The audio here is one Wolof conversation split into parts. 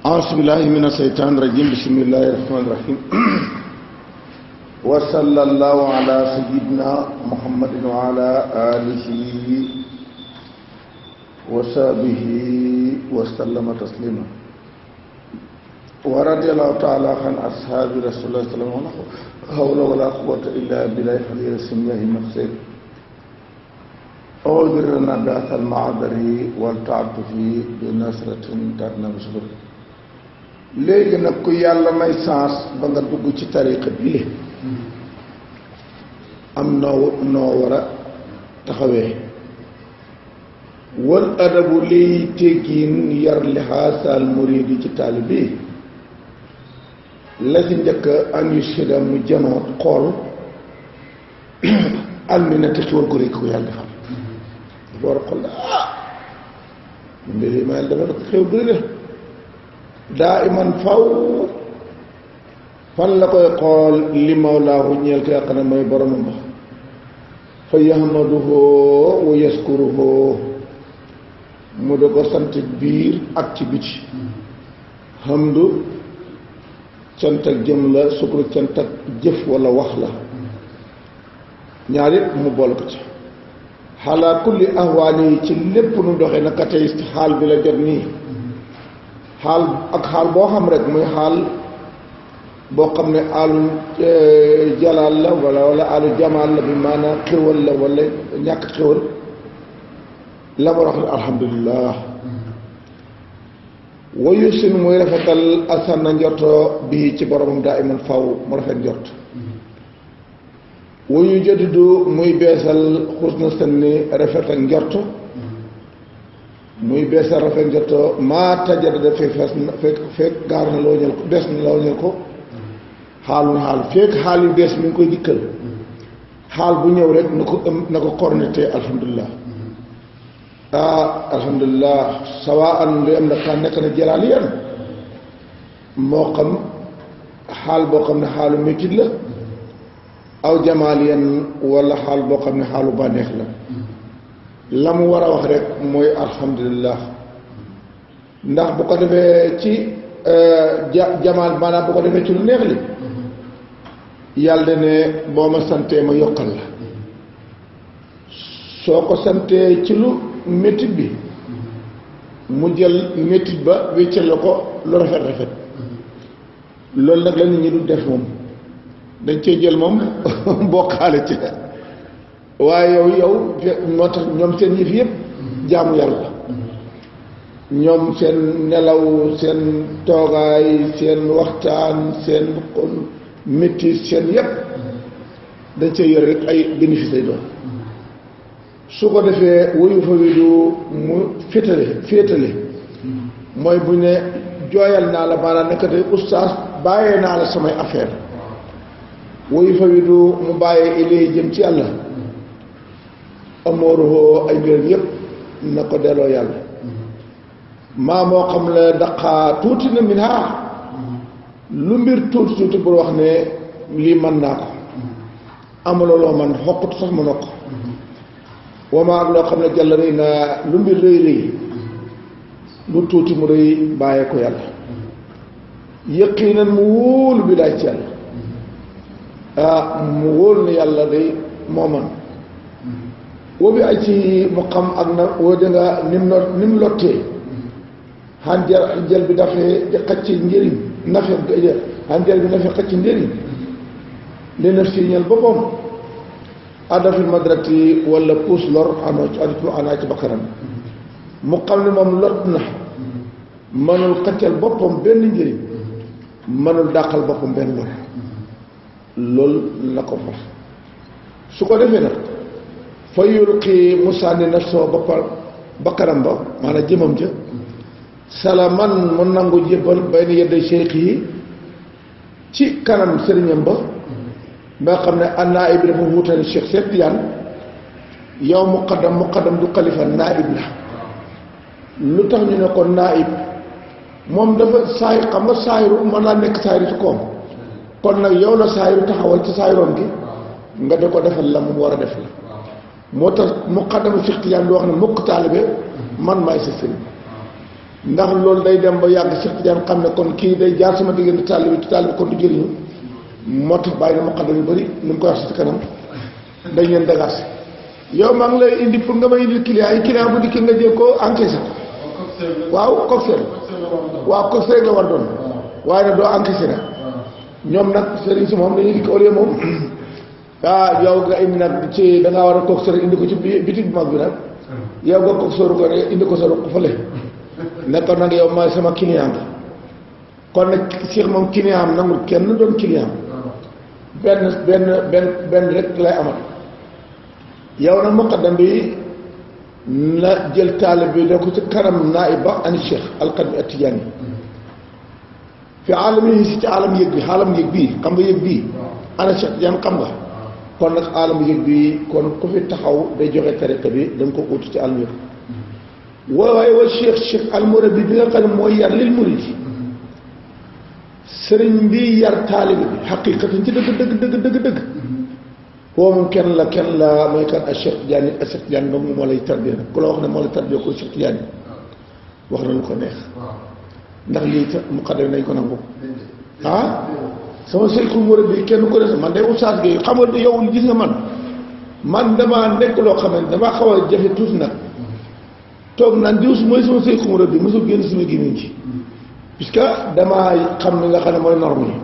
أعوذ بالله من الشيطان الرجيم بسم الله الرحمن الرحيم وصلى الله على سيدنا محمد وعلى آله وصحبه وسلم تسليما ورضي الله تعالى عن أصحاب رسول الله صلى الله عليه وسلم حول ولا قوة إلا بالله العلي العظيم المقصود أعوذ لنا بأس المعذر والتعاطف بنصرة ترنا بصبر léegi nag ku yàlla may sens ba nga dugg ci tariqa bi le am noo war a taxawee wal adabu liy teggiin yar li xaasaal muridi ci taalibe la ci njëkk an yu sida mu janoot xool alminati xiwal ko rekk ko yàlla defal war a xool mbir yi ma yàlla defal ko xew bëri daa iman faw fan la koy xool li mawlaahu ñeel ko yàq na mooy boromam ba fa yahmaduhu wa yaskuruhu mu da ko sant biir ak ci biti hamdu cant ak jëm la sukuru cant ak jëf wala wax la ñaar yëpp mu boole ko ci xalaa kulli ahwaali yi ci lépp nu doxee naka tey xaal bi la jot nii xaal ak xaal boo xam rek muy xaal boo xam ne alu jalaal la wala alu jamaal la bi maanaam xéwal la wala ñàkk xéwal la ma wax ne alhamdulillah wayu sin muy rafetal asanna njorto bii ci boromam daa iman faw mu rafet njort wayu jadidu muy beesal xusna sanni rafet ak njorto muy beesal rafet njorto maa tajadada fekk gaar na loo ñel ko des na loo ñel ko xaalu fekk xaal yu bees mi ngi koy dikkal xaal bu ñëw rek na ko cornete alhamdulilah alhamdulilah sawa an lu am na ka nekk na jalaal yan moo xam xaal boo xam ne xaalu métit la aw jamaal yan wala xaal boo xam ne xaalu bànneex la la mu war a wax rek mooy alhamdulilah ndax bu ko defee ci jamaal maanaam bu ko defee ci lu neex li yàlla ne boo ma santee ma yokkal la soo ko santee ci lu métit bi mu jël métit ba wéccal la ko lu rafet loolu nag la nit ñi du def moom dañ cee jël moom bokkaale ci waaye yow moo tax ñoom seen yëf yëpp jaamu yàlla ñoom seen nelaw seen toogaay seen waxtaan seen métti seen yëpp dañ cee yor rek ay bénéfice lay doon su ko defee wuyu fa wi du mu féetale mooy bu ne jooyal naa la maanaam nekk tey oustaz bàyyee naa la samay affaire wuyu fa wi du mu bàyyee ilay jëm ci yàlla amooruhoo ay mbiram yëpp na ko delloo yàlla maa moo xam ne daqaa tuuti na min haa lu mbir tuuti bul wax ne lii mën naa ko amuloo man xoqut sax ma nokk wamaa ak loo xam ne jàll rëy naa lu mbir rëy lu tuuti mu rëy bàyyee ko yàlla yaqiinan mu wóolu bi laay ci yàlla mu wóolu ne yàlla day moo man woo bi ay ci mu xam ak na woo danga nim lottee xan jël bi dafee xacc njëriñ nafe xan jël bi nafe xacc njëriñ li na siñal boppam addafi madrati wala puus lor anaa ci bakkanam mu xam ne moom lot na mënul xaccal boppam benn njëriñ mënul dàqal boppam benn lor loolu la ko fas su ko defee nag fa yulqi mu sànni na soo bakkanam ba maanaam jëmam ja salaman mu nangu jébbal bay na yedday cheikh yi ci kanam sëriñam ba nga xam ne naib dafa wuutale Cheikh Seex Tijaan yow muqaddam du xalifa naib la lu tax ñu ne ko naib moom dafa saay xam nga saayiru mën naa nekk saayiru ci koom kon nag yow la saayiru taxawal ci saayiroon gi nga da ko defal la mu war a def la moo tax muqaddama Cheikh Tidiane di wax ne mukk taalibe man maay sa sëriñ ndax loolu day dem ba yàgg Cheikh Tidiane xam ne kon kii day jaar sama diggante taalibe te taalibe kon du jëriñu moo tax bàyyi na muqaddam yu bëri ni mu koy wax si kanam dañ leen dagaase yow maa ngi lay indi pour nga may indil client bu dikkee nga jël ko encaissé ko waaw coxeur waaw coxeur la war doon waaye nag doo encaissé nag ñoom nag sëriñ si moom dañuy dikk au lieu moom yow nga indi nag ci da ngaa war a coxeur indi ko ci bitig bu mag bi nag yow nga coxeur ko ne indi ko sa ruq fële ne ko nag yow mooy sama client kon nag Cheikh moom client am nangul kenn doon client benn rek lay amal yow nag muqaddam bi la jël taalib bi ne ko ci kanam naaiba ani Cheikh alqadmi at-Tijaani fi aalami si ci aalam yëg bi aalam yëg bii xam nga yëg bii ana Cheikh Tidiane xam nga kon nag aalam yëg bi kon ku fi taxaw day joxe tariqa bi da nga ko ut ci aalam yëg waaye wa Cheikh al-Murabbi bi nga xam ne mooy yar lil murid sëriñ bi yar taalib bi xaqiqatan ci dëgg boo moom kenn la mooy kan ak Cheikh Tidiane donc moo lay tarbiya nag ku la wax ne moo lay tarbiya ko Cheikh Tidiane wax na lu ko neex ndax lii muqaddam nañ ko nangu sama seyxul murabbi kenn ko des man day Oustaz Gueye xam nga yow gis nga man damaa nekk loo xam ne damaa xaw a jafe tuuti nag toog naan diw mooy sama seyxul murabbi mosul génn sama gémmiñ ci puisque damaa xam ni nga xam ne mooy norme yi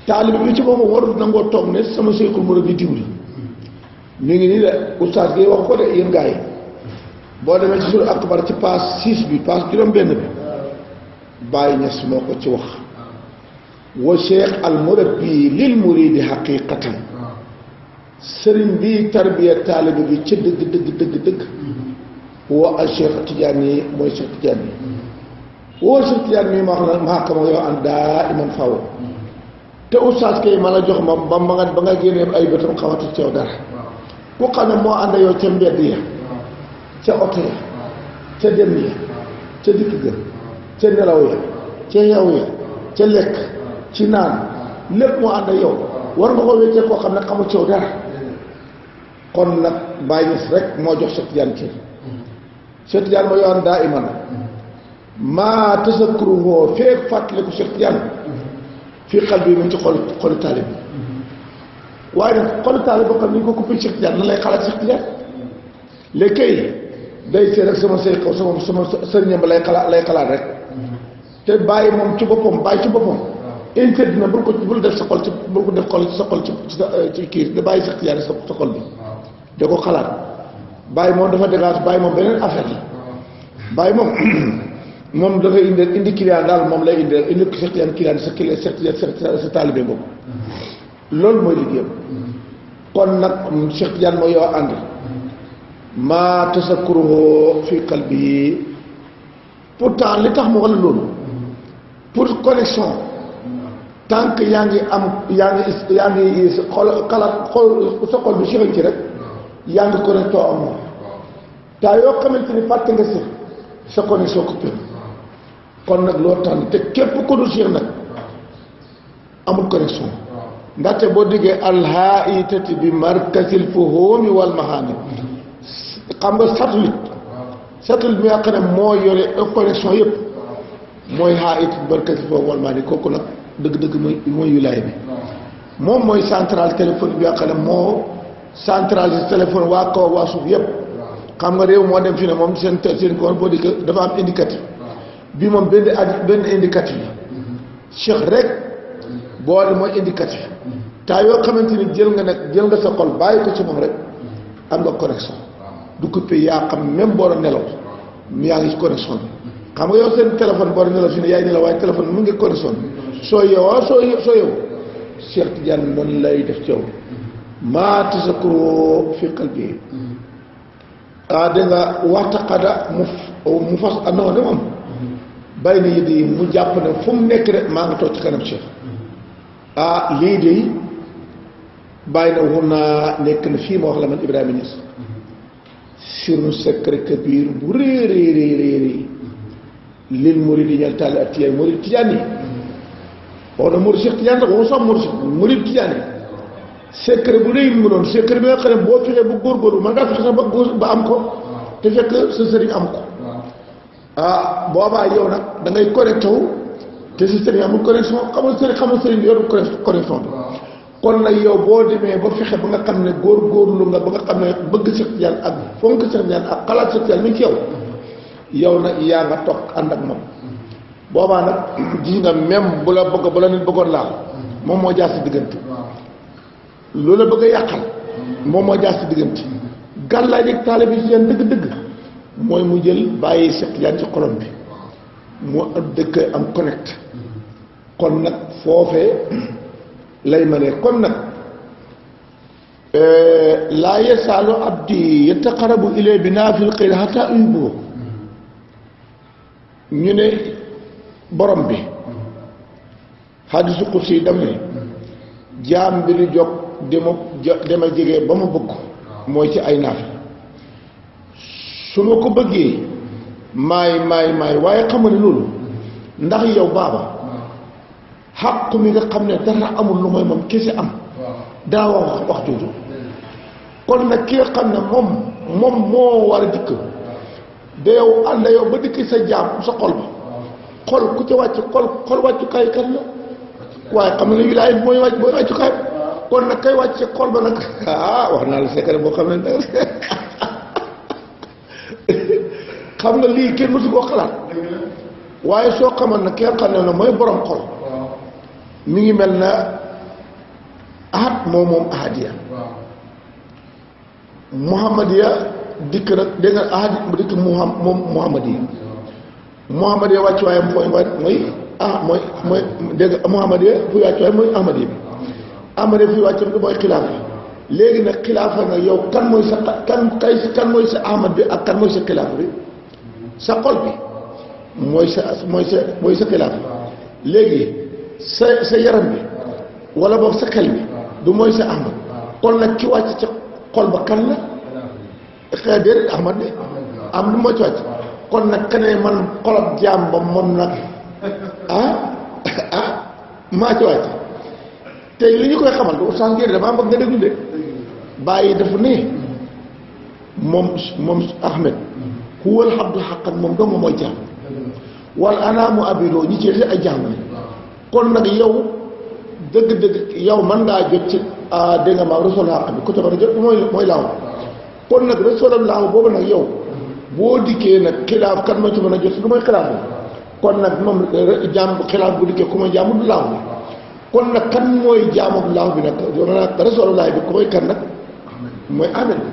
taalibe bi ci boppam warut nangoo toog ne sama seyxul murabbi diw la ñu ngi nii de Oustaz Gueye wax ko de yéen gars yi boo demee ci sura akbar ci paas 6 bi paas juróom-benn bi Baye Niass moo ko ci wax wa cheikh al murabbi lil muridi haqiqatan sëriñ bi tarbiya taalibe bi ca dëgg wa al Cheikh Tidiane mooy Cheikh Tidiane woo Cheikh Tidiane mi ma wax na maa xam yow an daa iman faw te Oustaz kay ma la jox ma ba nga génnee ay bëtam xamatu ci yow dara ku xam ne moo ànd yow ca mbedd ya ca oto ya ca dem ya ca dikk ga ca nelaw ya ca yeew ya ca lekk ci naan lépp moo ànd yow war nga ko wéccee koo xam ne xamul ci yow dara kon nag Baye Niass rek moo jox Cheikh Tidiane ci Cheikh Tidiane ma yoon daa iman maa tasakkuruhu feek fàttaliku Cheikh Tidiane fii xal bi mu ci xolu taalib bi waaye nag xolu taalib boo xam ni ñu ko coupé Cheikh Tidiane nan lay xalaat Cheikh Tidiane léegi kay day see rek sama sëy sama sëriñam ba lay xalaat rek te bàyyi moom ci boppam interdit na bul def sa xol ci bul ko def xol ci sa xol ci kii da bàyyi Cheikh Tidiane sa xol bi da ko xalaat bàyyi moom dafa dégage bàyyi moom beneen affaire la bàyyi moom dafay indi client daal moom lay indi ko Cheikh Tidiane client sa client Cheikh Tidiane sa taalibe boobu loolu mooy liggéeyam kon nag Cheikh Tidiane mooy yow ànd maa tasakkuruhu fi qalbi pourtant li tax mu wax la loolu pour connexion tant que yaa ngi xol sa xol bi Cheikh ci rek yaa ngi connecté am moom taa yoo xamante ni fàtte nga si sa connexion coupé kon nag loo tax te képp ko dul Cheikh nag amul connexion ndaxte boo diggee alhaitati bi markazil fuhumi wal mahani xam nga satellite bi nga xam ne moo yore connexion yëpp mooy haitati bi markazil fuhumi wal mahani kooku nag dëgg-dëgg mooy wilaay bi moom mooy centrale téléphone bi nga xam ne moo centralisé téléphone waa kaw waa suuf yëpp xam nga réew moo dem fi ne moom seen ko boo di dafa am indicatif bi moom benn indicatif la Cheikh rek boo de mooy indicatif taa yoo xamante ni jël nga sa xol bàyyi ko ci moom rek am nga connexion du coupé yaa xam même boo doon nelaw yaa ngi ci connexion bi xam nga yow seen téléphone boo doon nelaw fi ne yaay nelaw waaye téléphone mu ngi connexion bi soo yeewoo soo yeewu Cheikh Tidiane noonu lay def ci yow maa tasakuru fi qalbi dégg nga waxtaqada mu fas andoo de moom bàyyi na yi mu jàpp ne fu mu nekk rek maa ngi toog ci kanam Cheikh lii de bàyyi na woon naa nekk na fii ma wax la man Ibrahima Niass sirru secret kabir bu réeréeréeréy lil murid yi ñal tàlli ak Tijaan murid Tijaan yi wax na murid Cheikh Tijaan rek waxu sax murid Tijaan yi secret bu rëy mu doon secret bi nga xam ne boo fexee bu góorgóorlu man ngaa fexe sax ba am ko te fekk sa sëriñ am ko boobaa yow nag da ngay connecté wu te sa sëriñ amul connexion xamul sëriñ bi yorul connexion bi kon nag yow boo demee ba fexe ba nga xam ne góorgóorlu nga ba nga xam ne bëgg Cheikh Tidiane ak fonk Cheikh Tidiane ak xalaat Cheikh Tidiane mi ngi ci yow nag yaa nga toog ànd ak moom boobaa nag gis nga même bu la nit bëggoon laal moom moo jaar si diggante loolu la bëgg a yàqal moom moo jaar si diggante gàllaay dig taalibe bi si yan dëgg-dëgg mooy mu jël bàyyi Cheikh Tidiane ci xolom bi mu dëkk am connect kon nag foofee lay mënee kon nag laa yasaalu abdi yataqarrabu ilay bi naafil xayri hatta uhibbuhu ñu ne borom bi hadiisu qudsi dam ne jaam bi lu jóg dama jege ba ma bëgg mooy ci ay naafil su ma ko bëggee maay waaye xam nga ne loolu ndax yow baaba xàqu mi nga xam ne dara amul lu mooy moom kese am daa wax jooju kon nag ki nga xam ne moom moo war a dikk da yow ànd yow ba dikk sa jaam sa xol ba xol ku ca wàcc xol wàccukaay kan la waaye xam ne wilaay bi mooy wàccukaay kon nag kay wàcc sa xol ba nag wax naa la secret boo xam ne xam nga lii kenn mësu koo xalaat waaye soo xamoon nag ki nga xam ne mooy borom xol mi ngi mel na ahad moom ahadiya muhammadiya dikk nag dégg nga ahad dikk moom muhammadiya wàcc waaye mooy dégg nga muhammadiya fu wàcc waaye mooy ahmadiya bi ahmadiya fi wàcc bi mooy xilaafa léegi nag xilaafa nag yow kan mooy sa kan mooy sa ahmad bi ak kan mooy sa xilaafa bi sa xol bi mooy sa xilaafa léegi sa yaram bi wala boog sa xel bi du mooy sa ahmad kon nag ki wàcc ca xol ba kan la xëy déedéet ahmad bi am du moo ci wàcc kon nag kanee man xolab jaam ba moom nag maa ci wàcc te li ñu koy xamal du oustaz ngeen damaa bëgg nga déglu de bàyyi dafa ne moom ahmed huwal abdu xaqan moom dong mooy jaam wal anaamu abidoo ñi ci ay jaam la kon nag yow dëgg-dëgg yow man ngaa jot ci dégg nga ma rasul xaq bi côté ba jot mooy laaw kon nag rasul laaw boobu nag yow boo dikkee nag xilaaf kan moo ci mën a jot du mooy xilaaf bi kon nag moom jaam xilaaf bu dikkee ku may jaamu du laaw bi kon nag kan mooy jaamu laaw bi nag yow nag rasul laay bi ku may kan nag mooy amen bi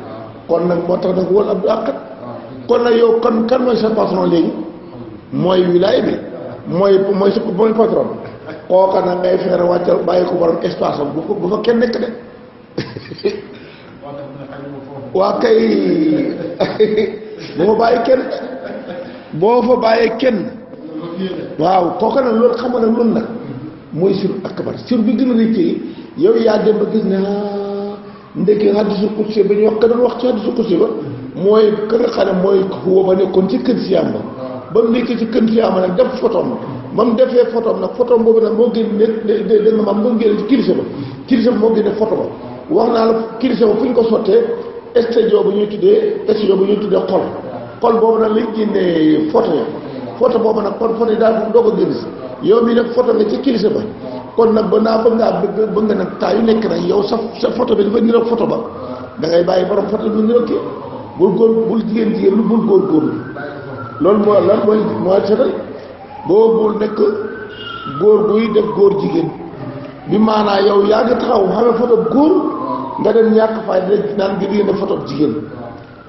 kon nag moo tax nag wal abdu àqat kon nag yow kan mooy sa patron léegi mooy wilaay bi mooy patron kooka nag ngay fexe wàccal bàyyi ko borom espace am bu fa kenn nekk de waa kay boo fa bàyyee kenn waaw kooka nag loolu xam nga nag loolu nag mooy sir akbar sir bi gën a rëcc yi yow yaa dem ba gis ne ndekki hadiisul qudsi ba ñu wax ka doon wax ci hadiisul qudsi ba mooy ka nga xam ne mooy xuwa ba nekkoon ci kën siyaam ba mu nekk ci kën siyaam nag def photom ba mu defee photom nag photom boobu nag moo génn dégg nga maam moo génn ci kilisa ba moo génne photo ba wax naa la kilisa ba fu ñu ko sottee studio bu ñuy tuddee xol boobu nag lañ génnee photo boobu nag kon photo yi daal doo ko génn si yow mii nag photo nga ci kilisa ba kon nag bëgg nga nag taa yu nekk nag yow sa photo bi dafa niroog photo ba da ngay bàyyi borom photo bi niroog kii bul jigéen lu bul góor loolu mooy setal bul nekk góor guy def góor jigéen bi maanaa yow yaa ngi taxaw xamee photo góor nga dem ñàkk fay rek naan ngir yéen photo jigéen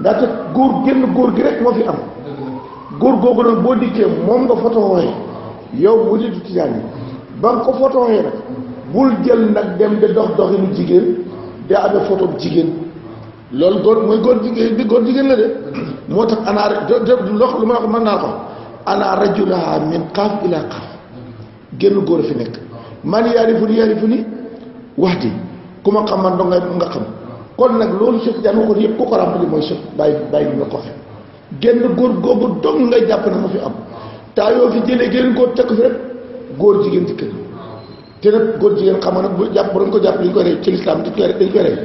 ndaxte góor gi rek moo fi am góor googu nag boo dikkee moom nga photo wooye yow mu di tijaan yi ba nga ko photo wooye nag bul jël nag dem de doxinu jigéen de amee photo jigéen loolu góor jigéen la de moo tax lu ma mën naa ko ana rajulaha min qaaf ila qaaf génn góor a fi nekk man yaarifu ni wax di ku ma xam man dongay nga xam kon nag loolu Cheikh Tidiane waxoon yëpp ku ko ràmpali mooy Cheikh bàyyi bi nga ko xeex génn góor googu dong ngay jàpp ne ma fi am taa yoo fi jëlee génn góor tekk fi rek góor jigéen ci kër te nag góor jigéen xam nga bu jàpp bu doon ko jàpp li ñu koy rey ci lislaam dañ koy rey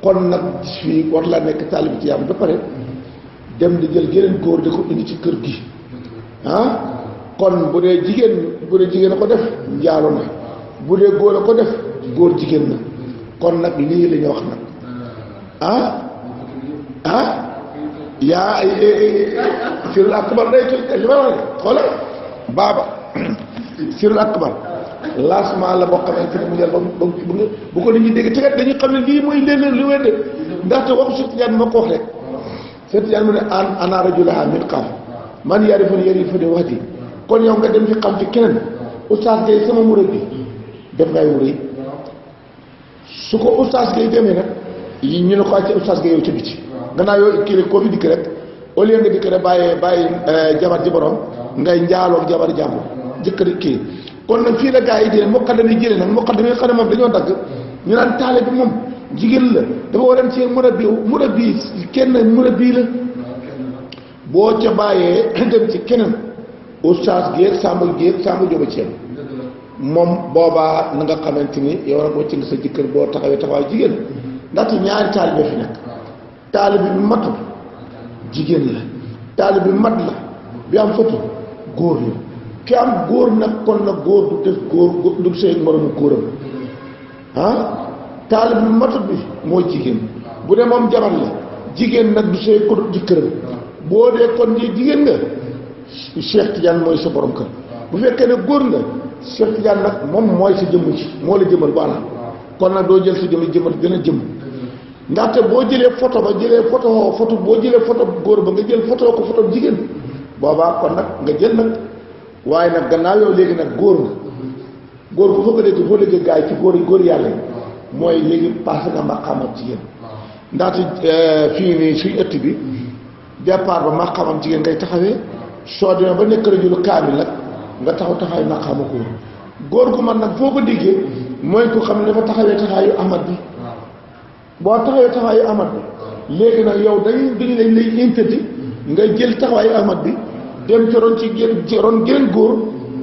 kon nag fii war laa nekk taalib ci yàlla ba pare dem di jël geneen góor di ko indi ci kër gi kon bu dee jigéen a ko def njaalo na bu dee góor a ko def góor jigéen na kon nag lii la ñu wax nag yaa sirul akbar day li ma wax xoolal baaba sirul akbar lancement la boo xamante ne mu jël bu ko nit ñi dégg tegat dañuy xam ne lii mooy leen lu wér de ndaxte waxu Cheikh Tidiane moo ko wax rek Cheikh Tidiane mu ne ana rajulaha min qaaf man yarifuni wax di kon yow nga dem fi xam fi keneen oustaz Gueye sama murab bi def ngay wuré su ko oustaz Gueye demee nag ñu ne ko ci oustaz Gueye yow ca biti gannaaw yow kii rek koo fi dikk rek au lieu nga dikk rek bàyyi jabar ji borom ngay njaaloog jabar jàmbur jëkkër kii kon nag fii la gars yi dee muqaddam yi jëlee nag muqaddam yi xam ne moom dañoo dagg ñu naan taale bi moom jigéen la dafa war a ci murabbi kenn murabbi la boo ca bàyyee dem ci keneen oustaz géeg samba jóba ci yam moom boobaa na nga xamante ni yow nag wacc nga sa jëkkër boo taxawee taxawaay jigéen ndaxte ñaari taalibe fi nekk taalibe bi matul jigéen la taalibe bi mat la bi am fatu góor la ki am góor nag kon nag góor du def góor du sëy moromu góoram taalibe bi matut bi mooy jigéen bu dee moom jabar la jigéen nag du sëy ko jëkkëram boo dee kon ni jigéen nga Cheikh Tidiane mooy sa borom kër bu fekkee ne góor nga Cheikh Tidiane nag moom mooy sa jëmm ci moo la jëmal baana kon nag doo jël sa jëmal gën a jëm ndaxte boo jëlee photo boo jëlee photo góor ba nga jël photo jigéen boobaa kon nag nga jël nag waaye nag gannaaw yow léegi nag góor nga góor bu foo ko dégg foo léegi gaa yi ci góor yàlla yi mooy léegi passé nga maqaamam jigéen ndaxte fii nii suñu ëtt bi départ ba maqaamam jigéen ngay taxawee soo demee ba nekk rajulu kaamil nag nga taxaw maqaama góor gu man nag foo ko déggee mooy ko xam ne dafa taxawaayu ahmad bi boo taxawaayu ahmad bi léegi nag yow dañu lay interdit nga jël taxawaayu ahmad bi dem ci ron geneen góor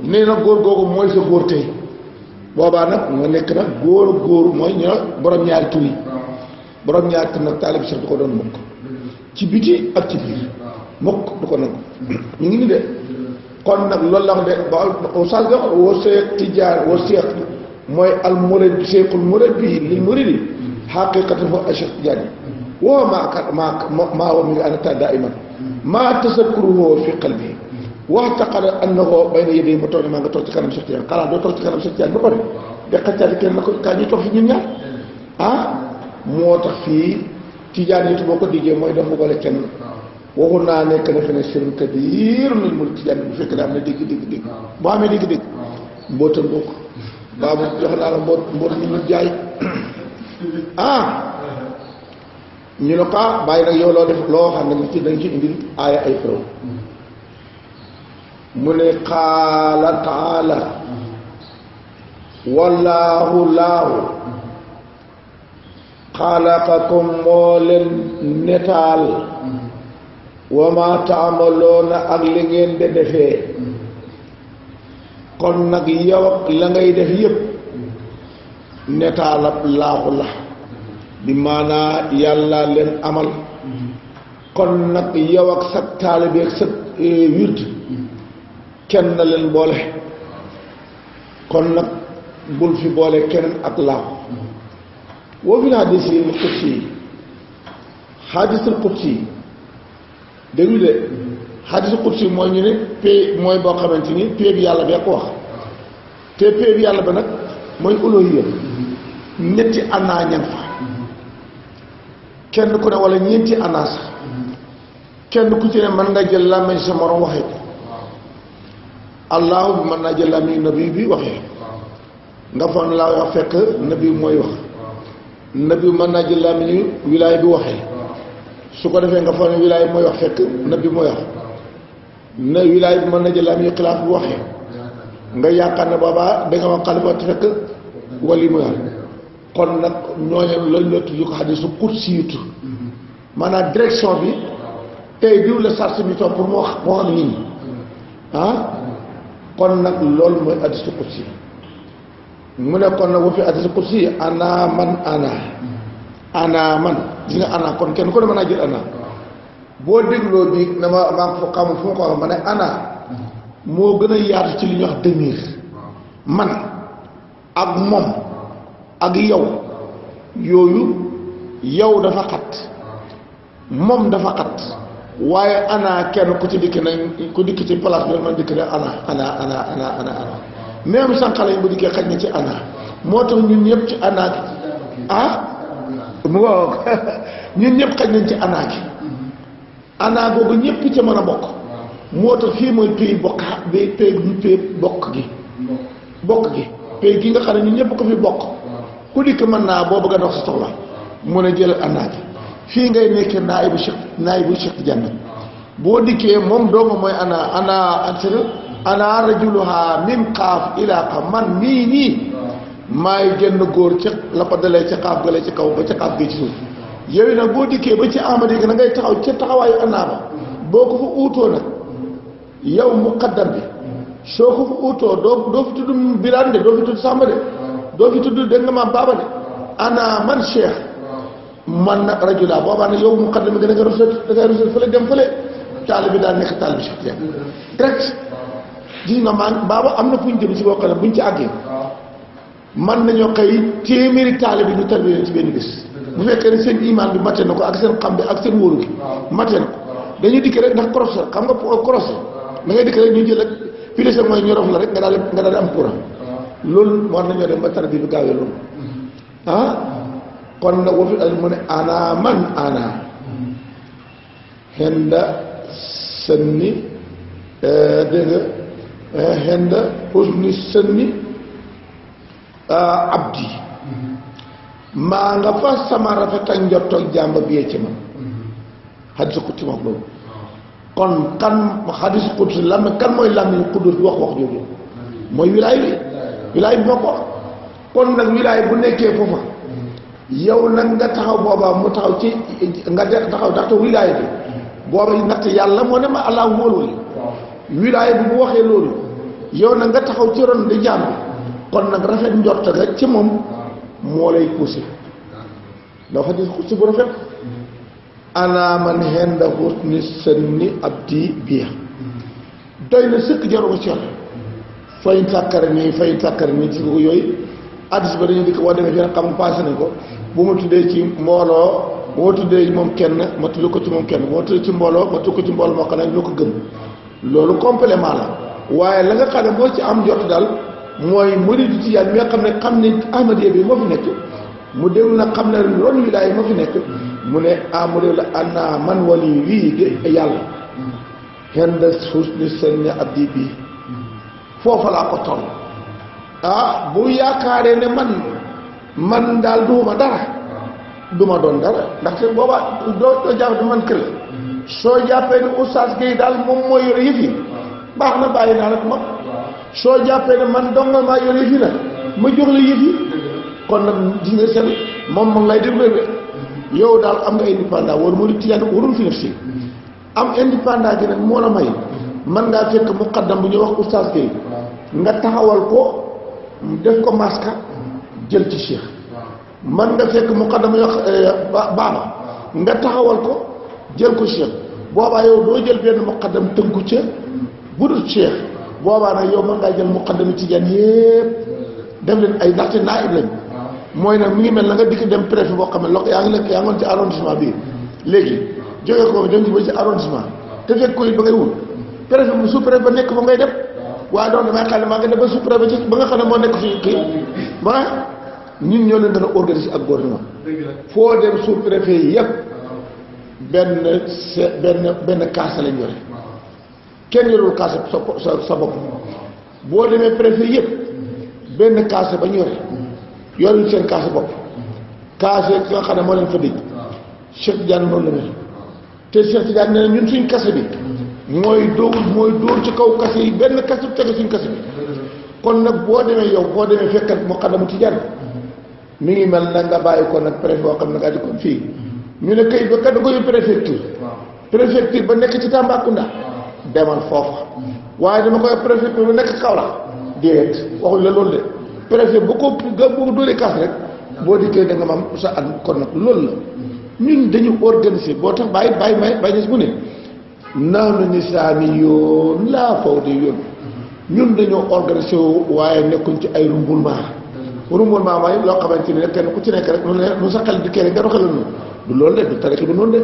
nee na góor googu mooy sa góor tey boobaa nag nga nekk nag góor mooy ñu borom ñaari tur yi borom ñaari tur nag taalib Cheikh du ko doon mukk ci biti ak ci biir mukk du ko nangu ñu ngi ni de kon nag loolu la wax de ba sal ga woo Cheikh Tidiane woo Cheikh mooy al murabbi Cheikhul murabbi lil muridi xaqiqatan fo a Cheikh Tidiane woo maa wa mi nga anata daiman maa tasakkuruhu fi qalbi waxtaqada annahu bayna yadayhi ma toog ne maa nga toog ci kanam Cheikh Tidiane xalaat doo toog ci kanam Cheikh Tidiane ba pare de xaccaati kenn na ko kaa ñuy toog fi ñun ñaar moo tax fii Tidiane it boo ko diggee mooy dafa boole kenn waxul naa nekk na fi ne sirrun kabiir lañ mën Tidiane bu fekk daa am ne dégg boo amee dégg mbootam bokk baa mu jox naa la mboot ñu jaay ñu ne ko bàyyi nag yow loo def loo xam ne ci dañ ci indil aaya ay preuve mu ne qaala taala wallaahu laahu xalaqakum moo leen netaal wa ma taamaloona ak li ngeen de defee kon nag yow ak la ngay def yépp netaalab laaxu la bi maanaa yàlla leen amal kon nag yow ak sa taalibe ak sa wird kenn na leen boole kon nag bul fi boole keneen ak laaxu woo fi na hadiisil qudsi hadiisul qudsi déglu de hadiisul qudsi mooy ñu ne pay mooy boo xamante ni pay bi yàlla bee ko wax te pay bi yàlla ba nag mooy uluhiyya ñetti anaa ñan fa kenn ku ne wala ñeenti anaa sax kenn ku ci ne mën nga jël làmmiñ sa morom waxee ko allahu bi mën naa jël làmmiñ nabi bi waxee nga foog ne laa wax fekk nabi mooy wax nabi mën naa jël làmmiñu wilaay bi waxee su ko defee nga foog ne wilaay mooy wax fekk nabi mooy wax na wilaay bi mën na jël làmmiñu xilaaf bi waxee nga yaakaar ne boobaa da nga wax xalifa te fekk wali mooy wax kon nag ñooñu lañ la tudd ko xadiisu qudsi yitu maanaam direction bi tey diw la sars mi toog pour moo xam nit ñi kon nag loolu mooy hadiisu qudsi mu ne kon nag wa fi hadiis qudsi ana man gis nga ana kon kenn ku ne mën naa jël ana boo dégloo bi na maa ko xamul fu ma ko wax ma ne ana moo gën a yaatu ci li ñuy wax demir man ak moom ak yow yooyu yow dafa xat moom dafa xat waaye ana kenn ku ci dikk nañ ku dikk ci place bi man dikk ne ana même sànqale yi bu dikkee xaj na ci ana moo tax ñun ñëpp ci ana gi mu waaw ñun ñëpp xaj nañ ci ana gi ana googu ñëpp ca mën a bokk moo tax fii mooy pays bokk pays bokk gi pays gi nga xam ne ñun ñëpp ko fi bokk ku dikk mën naa boo bëgg a dox sa soxla mun a jël ana gi fii ngay nekkee naayibu Cheikh Tidiane boo dikkee moom dooma mooy ana rajuluha min xaaf ilaa xa man nii maay génn góor ci la ko dalee ci xaaf gale ci kaw ba ci xaaf gi ci suuf yow nag boo dikkee ba ci amadi gi na ngay taxaw ca taxawaayu ana ba boo ko fa uutoo nag yow muqaddam bi soo ko fa uutoo doo fi tudd Birane de doo fi tudd Samba de doo fi tudd dégg nga maam Baba de ana man Cheikh man nag rajula boobaa nag yow muqaddam bi gën a nga rafet fële dem fële taal bi daal nekk taal bi Cheikh Tidiane direct gis nga maan Baba am na fu ñu jëm si boo xam ne buñ ci àggee man nañoo xëy téeméeri taale bi ñu tarbiya ci benn bés bu fekkee ne seen iman bi matte na ko ak seen xam bi ak seen wóoru gi matte na ko dañuy dikk rek ndax cross xam nga cross da ngay dikk rek ñu jël ak pilisa mooy ñu rof la rek nga daal di am courant loolu war nañoo dem ba tarbiya bi gaawee loolu kon nag wa fi al mu ne ana man ana xenda sënni dégg nga xenda husni sënni abdi maa nga fa sama rafet ak njottoog jàmba biyee ci man xadis xudsi wax loolu kon kan xadis xudsi lam kan mooy làmmiñ xudus bi wax jooju mooy wilaay bi moo ko wax kon nag wilaay bu nekkee foofa yow nag nga taxaw boobaa mu taxaw ci nga taxaw ndaxte wilaay bi booba natt yàlla moo ne ma allah wóolu wilaay bi bu waxee loolu yow nag nga taxaw ci ron di jàmm kon nag rafet njort ga ci moom moo lay poussé ndax xadis xudsi bu rafet ana man henda husni sanni abdi biya doy na sëkk jaruma ci yoon fayin sàkkare nii ci ko yooyu addis ba dañu di ko wax demee fi xam passé nañ ko bu ma tuddee ci mbooloo bu ma tuddee moom kenn ma tudd ko ci moom kenn bu ma tuddee ci mbooloo ma tudd ko ci mbooloo moo xam ne ñoo ko gëm loolu complément la waaye la nga xam ne moo ci am jot daal mooy muridu tijaan mi nga xam ne ahmadiya bi moo fi nekk mu déglu nag xam ne ron wilaay moo fi nekk mu ne mu déglu la ana man wali wii de yàlla xenda husni sanni abdi bi foofa laa ko toll bu yaakaaree ne man daal duuma dara duma doon dara ndaxte booba doo jàpp ne man kër soo jàppee ne oustaz Guèye daal moom mooy yore yëf yi baax na bàyyi naa nag ma soo jàppee ne man dong maa yore yëf yi nag ma jox la yëf yi kon nag gis nga seen moom lay déglu yow daal am nga indépendant war moo di tiyaan warul fi nafsi am indépendant gi nag moo la may man ngaa fekk muqaddam bu ñuy wax oustaz Guèye nga taxawal ko def ko maska jël ci cheikh man nga fekk muqaddam yoo baaba nga taxawal ko jël ko cheikh boobaa yow doo jël benn muqaddam tënku ca bu dul cheikh boobaa nag yow mën ngaa jël muqaddami tijaan yépp def leen ay ndaxte naayib lañ mooy nag mi ngi mel na nga dikk dem préfet boo xam ne loo yaa ngi ngoon ci arrondissement bi léegi jógee ko dem ci ba ci arrondissement te fekk ko it ba ngay wut préfet bu sous préfet ba nekk fa ngay def waaye donc damay xam ne maa ngi def ba sous préfet ci ba nga xam ne moo nekk fii kii ba ñun ñoo leen gën a organiser ak gouvernement foo dem sous préfet yi yëpp benn kaasa lañ yore kenn yorul kaasa sa bopp boo demee préfet yëpp benn kaasa ba ñu yore yoruñ seen kaasa bopp kaasa ki nga xam ne moo leen fa dëj Cheikh Tidiane noonu la mel te Cheikh Tidiane nee na ñun suñ kase bi mooy dóor ci kaw kase yi benn kase bu tege suñ kase bi kon nag boo demee fekkat mu xadamu Tidiane mi ngi mel na nga bàyyi ko nag préfet boo xam ne nga di kon fii ñu ne kayit ba kat da ko yóbbu préfecture ba nekk ci Tambacounda demal foofa waaye dama koy préfecture ba nekk Kaolack déedéet waxuñ la loolu de préfet bu ko dóoree kaas rek boo dikkee da nga mam sa at kon nag loolu la ñun dañu organiser boo tax bàyyi mu ne naanu nisaani yoon laa faw di yoon ñun dañoo organisé wu waaye nekkuñ ci ay rumbulement mooy loo xamante ni rek kenn ku ci nekk rek nu sa xel di kee rek nga doxalal noonu du loolu de du tarix du noonu de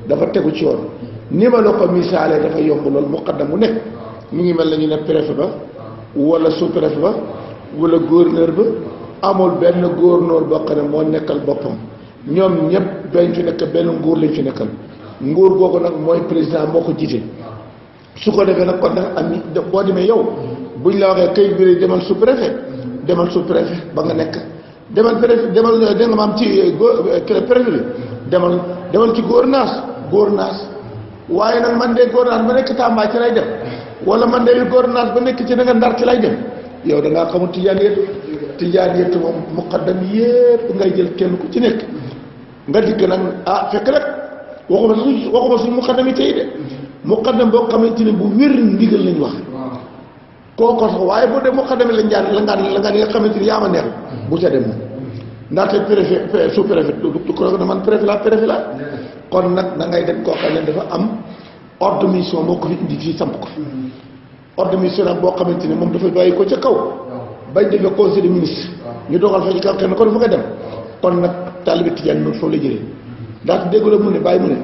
dafa tegu ci yoon ni ma la ko misaalee dafa yomb loolu muqaddam mu nekk mu ngi mel na ñu ne préfet ba wala sous-préfet ba wala gouverneur ba amul benn gouverneur boo xam ne moo nekkal boppam ñoom ñëpp dañ fi nekk benn nguur lañ fi nekkal nguur googu nag mooy président moo ko jiite su ko defee nag kon nag am boo demee yow buñ la waxee kayit bi demal sous-préfet ba nga nekk demal préfet demal da nga maam ci préfet bi demal ci gouvernance waaye nag man de gouvernance ba nekk Tamba ci lay dem wala man de gouvernance ba nekk ci da nga Ndar ci lay dem yow da ngaa xamul tijaan yëpp moom muqaddam yëpp ngay jël kenn ku ci nekk nga dikk nag fekk rek waxuma suñu muqaddam yi tey de muqaddam boo xamante ne bu wér ndigal lañ wax kooko sax waaye boo dee muqaddam yi la ngaan yi nga xamante ni yaa ma neex bu ca dem moom ndaxte préfet sous-préfet du ko ne man préfet la kon nag da ngay dem koo xam ne dafa am ordre de mission moo ko fi indi fii samp ko fi ordre de mission nag boo xamante ni moom dafa bàyyi ko ca kaw bañ defee conseil des ministres ñu dogal fa ci kaw kenn kon fa nga dem kon nag taalibe tijaan noonu foofu la jëlee ndax déggu la mu ne bàyyi mu ne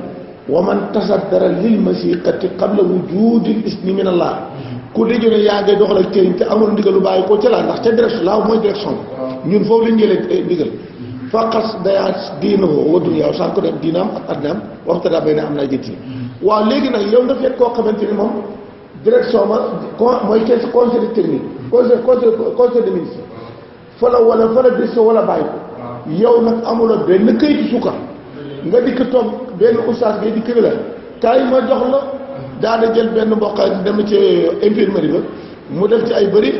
wa man tasaddara lil masiqati qabla wujudil isni min allah ku déjoo ne yaa ngay doxal ak cëriñ te amul ndigal lu bàyyi ko ca laa ndax ca direction laaw mooy direction ñun foofu lañ jëlee ndigal faqas dayaat diinahu wa dunyaahu sànq ko def diinaam ak adnaam waxta daa bay na am naa jëtti waaw léegi nag yow nga fekk koo xamante ni moom direction ba mooy conseil technique conseil des ministres fa la direction wala bàyyi ko yow nag amuloo benn këyitu sukkar nga dikk toog benn oustaz ngay dikk la kaay ma jox la daana jël benn mbokk dem ci infirmerie ba mu def ci ay bëri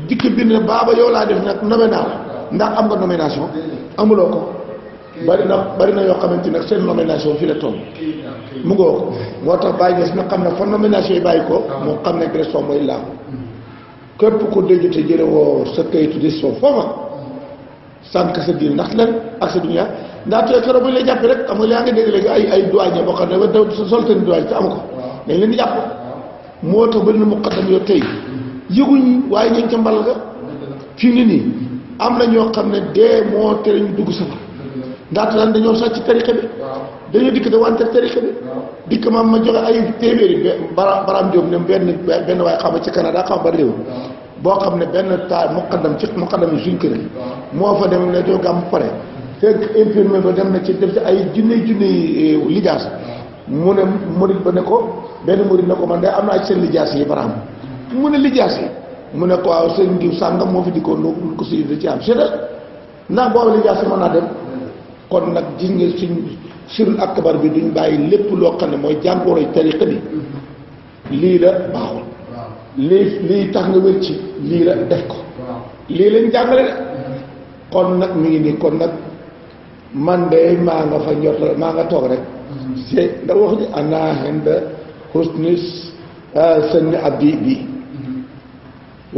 dikk bind ne baaba yow laa def nag nommé naa la ndax am nga nomination amuloo ko bari na yoo xamante nag seen nomination fii la toll mu ngoo ko moo tax bàyyi gis na xam ne fa nomination yi bàyyi ko moo xam ne direction mooy laa képp ku déjute jëre woo sa kayitu décision foofa sànq sa diir ndax len ak sa dunya ndax te keroog bu ñu lay jàppee rek am nga yaa ngi dégg léegi ay douanier boo xam ne da sol seen douanier te amu ko dañ leen di jàpp moo tax bari na muqaddam yoo tey yëguñ waaye ñu ngi ca mbal ga fii ni nii am na ñoo xam ne dee moo tere ñu dugg safar ndaxte lan dañoo sàcc tariqa bi dañoo dikk de wante tariqa bi dikk ma joxe ay téeméeri baraam Jóob ne benn waaye xam ci Canada xam ba réew boo xam ne benn muqaddam yi suñ kër moo fa dem ne doo gàmm pare fekk infirmier ba dem na ci def ci ay junni lijaas mu ne murid ba ne ko benn murid ne ko man de am naa ci seen lijaas yi baraam mu ne lijaas yi mu ne ko waaw seen diw sàngam moo fi dikkoon lu ko si ci am seetal ndax boobu lijaas yi mën naa dem kon nag gis nga suñ sirul akbar bi duñ bàyyi lépp loo xam ne mooy jàngoroy tariqa bi lii la baaxul lii tax nga wér ci lii la def ko lii lañ jàngale de kon nag mi ngi nii kon nag man de maa nga fa ñor maa nga toog rek c'est nga wax ni ana hinda husnis sëñ abdi bi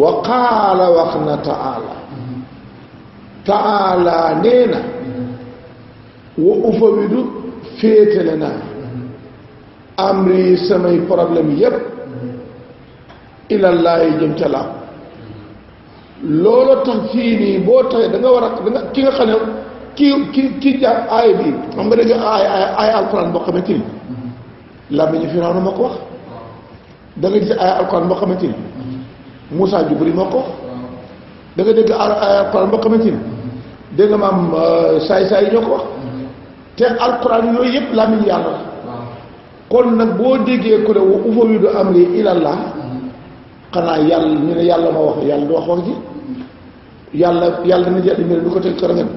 wa qaala wax na taala nee na wa ufawidu féetale naa amri samay problème yépp ilallaahi jëm ca laa loolu tax fii nii boo taxee da nga war a da nga ki nga xam ne kii jàpp aaya bi xam nga dégg aaya alquran boo xamante ni làmmiñu Firawna moo ko wax da nga gis aaya alquran boo xamante ni Moussa Jubri moo ko wax da nga dégg aaya alquran boo xamante ni dégg nga maam saay yi ñoo ko wax te alquran yooyu yëpp làmmiñu yàlla la kon nag boo déggee ko ne wa ufawidu amri ilallah xanaa yàlla ñu ne yàlla ma wax yàlla du wax ji yàlla na jël mbir du ko teg kër ngeen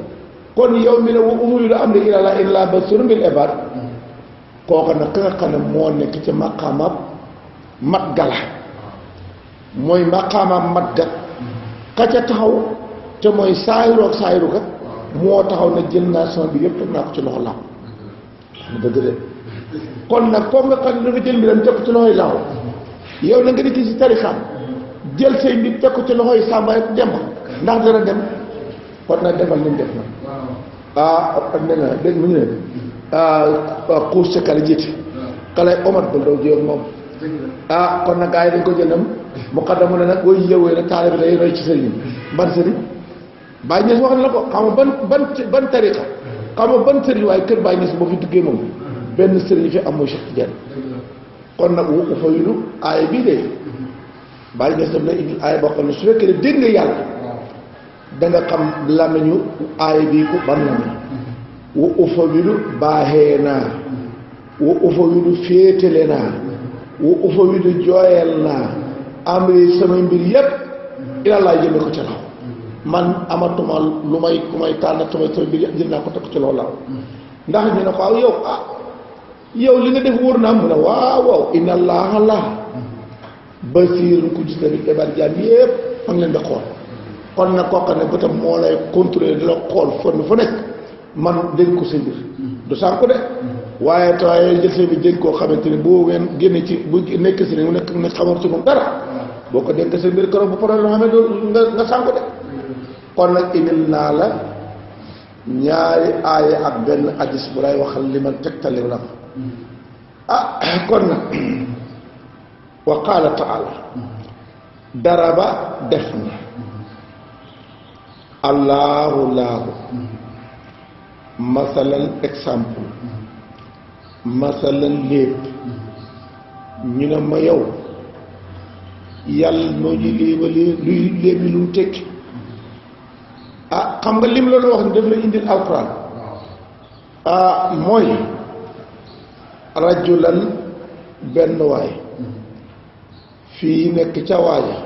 kon yow mi ne wa ufawidu amri ilallah illa basirun bil ibad kooku nag ka nga xam ne moo nekk ci maqaamam mat gala mooy maqaamam mat ga ka ca taxaw te mooy saayiru ga moo taxaw na jël naa sama bi yëpp teg naa ko ci loxo laaw mu dëgg de kon nag foofu nga xam ne dafa jël mbiram teg ko ci loxoy laaw yow na nga di ci tarixam jël say mbir teg ko ci loxoy Samba ak Demba ndax dana dem kon nag defal li mu def nag ne na dégg mu ñu ne xuus ca kala jiite xale omat ba daw jéeg moom kon nag gars yi dañ ko jëndam mu xaddamu ne nag booy yëwee nag taale bi day roy ci sëriñ ban sëriñ Baye Niass wax na la ko xam nga ban tariqa xam nga ban sëriñ waaye kër Baye Niass boo fi duggee moom benn sëriñ fi am mooy Cheikh Tidiane kon nag wu fa yulu aaya bii de Baye Niass daf na indi aaya boo xam ne su fekkee ne dégg nga yàlla da nga xam làmmiñu aaya bii ku ban la wu ufa wilu baaxee naa wu ufa wilu féetale naa wu ufa wilu jooyal naa amri samay mbir yépp ila laa jëme ko ci law man amatuma lu may ku may tànn samay mbir yépp jël naa ko teg ko ci loolu laaw ndax ñu ne ko aw yow li nga def wóor naa mu ne waaw inna allaha la basiirun ku gis na bi ibaad jaam yépp ma ngi leen di xool kon nag kooka ne bëtam moo lay contrôler di la xool fenn fu nekk man dénk ko sa mbir du sànku de waaye tawaaye jël sa bi dénk koo xamante ni boo ngeen génne ci bu nekk si ne mu nekk ne xamoon ci moom dara boo ko dénk sa mbir keroog bu problème la xamee doo nga sànku de kon nag indil naa la ñaari aaya ak benn hadis bu lay waxal li man tegtali la kon nag wa qaala taala daraba def na allahu laahu masalan exemple masalan lépp ñu ne ma yow yàlla noo ñu léebalee luy léebi lu mu tekki xam nga lim la wax ni daf la indil alquran mooy rajulan benn waay fii nekk ca waaja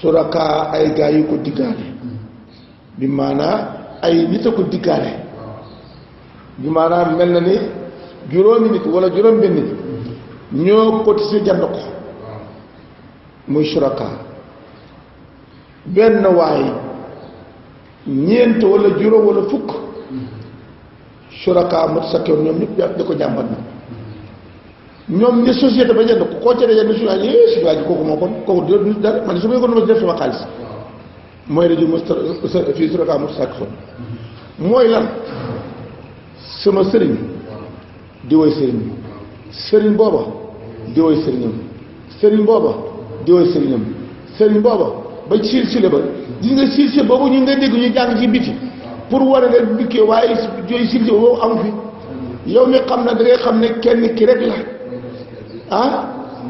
suraka ay gaa yu ko diggaale bi maanaa ay nit a ko diggaale bi maanaam mel na ni juróomi nit wala juróom benn nit ñoo cotisé jand ko muy suraka benn waay ñeent wala juróom wala fukk suraka mot sakkoon ñoom ñëpp di ko jàmbat na ñoom ne société ba jënd ko koo ca dajee ne si waa ji kooku moo kon kooku du dara man su ma yëgoon ma def sama xaalis mooy rajo fii suraka mot sakkoon mooy lan sama sëriñ di woy sëriñ sëriñ booba di woy sëriñam sëriñ booba di woy sëriñam sëriñ booba ba silsile ba gis nga silsile boobu ñu nga dégg ñu jàng ci biti pour war a leen bikkee waaye jooy silsile boobu amu fi yow mi xam na da ngay xam ne kenn ki rek la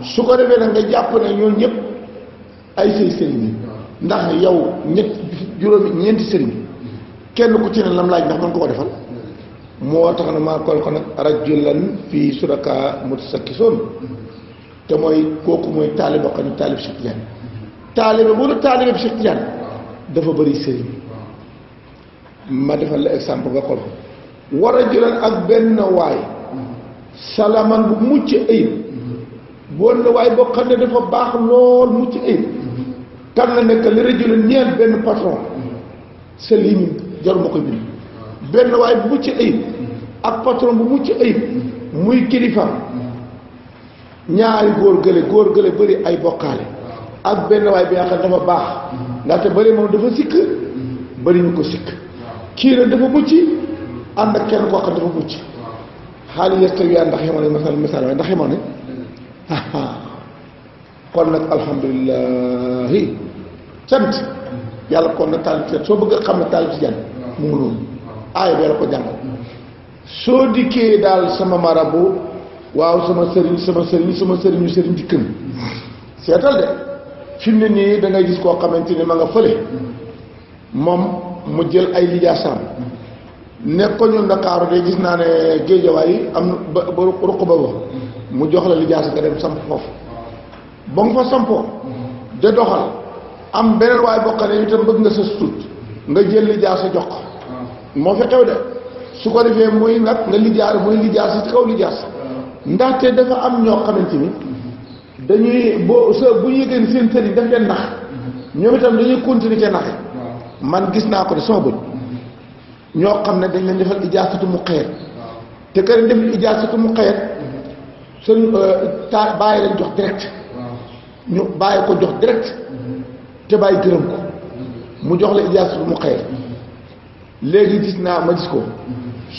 su ko defee nag nga jàpp ne ñoom ñëpp ay say sëriñ yi ndax yow ñeenti sëriñ kenn ku ci ne lam laaj ndax mën ko ko defal moo tax na maa ko nag rajulan fii suraka mutasakkisoon te mooy kooku mooy taalibe xam ne taalibe Cheikh Tidiane taalibe bu la taalibe Cheikh Tidiane dafa bëri sëriñ ma defal la exemple nga xool wa rajulan ak benn waay salaman bu mucc ayib bon na waay boo xam ne dafa baax lool mucc ayib kan la nekk li rajulan ñeel benn patron salimin jaruma koy bind benn waay bu mucc ayib ak patron bu mucc ayib muy kilifaam ñaari góor gële bëri ay bokkaale ak benn waay bi nga xam ne dafa baax ndaxte bëri moom dafa sikk bëri ñu ko sikk kii nag dafa mucc ànd ak kenn koo xam dafa mucc xaali yastawiyaa ndax yemoo ne misaal waaye ndax yemoo ne kon nag alhamdulilahi sant yàlla kon nag taalib ci soo bëgg a xam ne taalib ci jàng mu ngi noonu aaya bee la ko jàngal soo dikkee daal sama marabu waaw sama sëriñu ci kën seetal de fi mu ne nii da ngay gis koo xamante ni ma nga fële moom mu jël ay lijaasaam nekk ko ñu Ndakaaru de gis naa ne géejawaay am ba ruq ba mu jox la lijaasa nga dem samp foofu ba nga fa sampoo de doxal am beneen waay bokk ne itam bëgg nga sa tut nga jël lijaasa jox ko moo fi xew de su ko defee muy nag nga lijaasa ci kaw lijaasa ndaxte dafa am ñoo xamante ni dañuy bu ñu yëgee seen sëriñ daf leen nax ñoom itam dañuy continuer ca naxe man gis naa ko de sama bët ñoo xam ne dañ leen defal ijaasatu mu xeet te kër def ijaasatu mu xeet seen bàyyi leen jox direct ñu bàyyi ko jox direct te bàyyi gërëm ko mu jox la ijaasa mu xëy léegi gis naa ma gis ko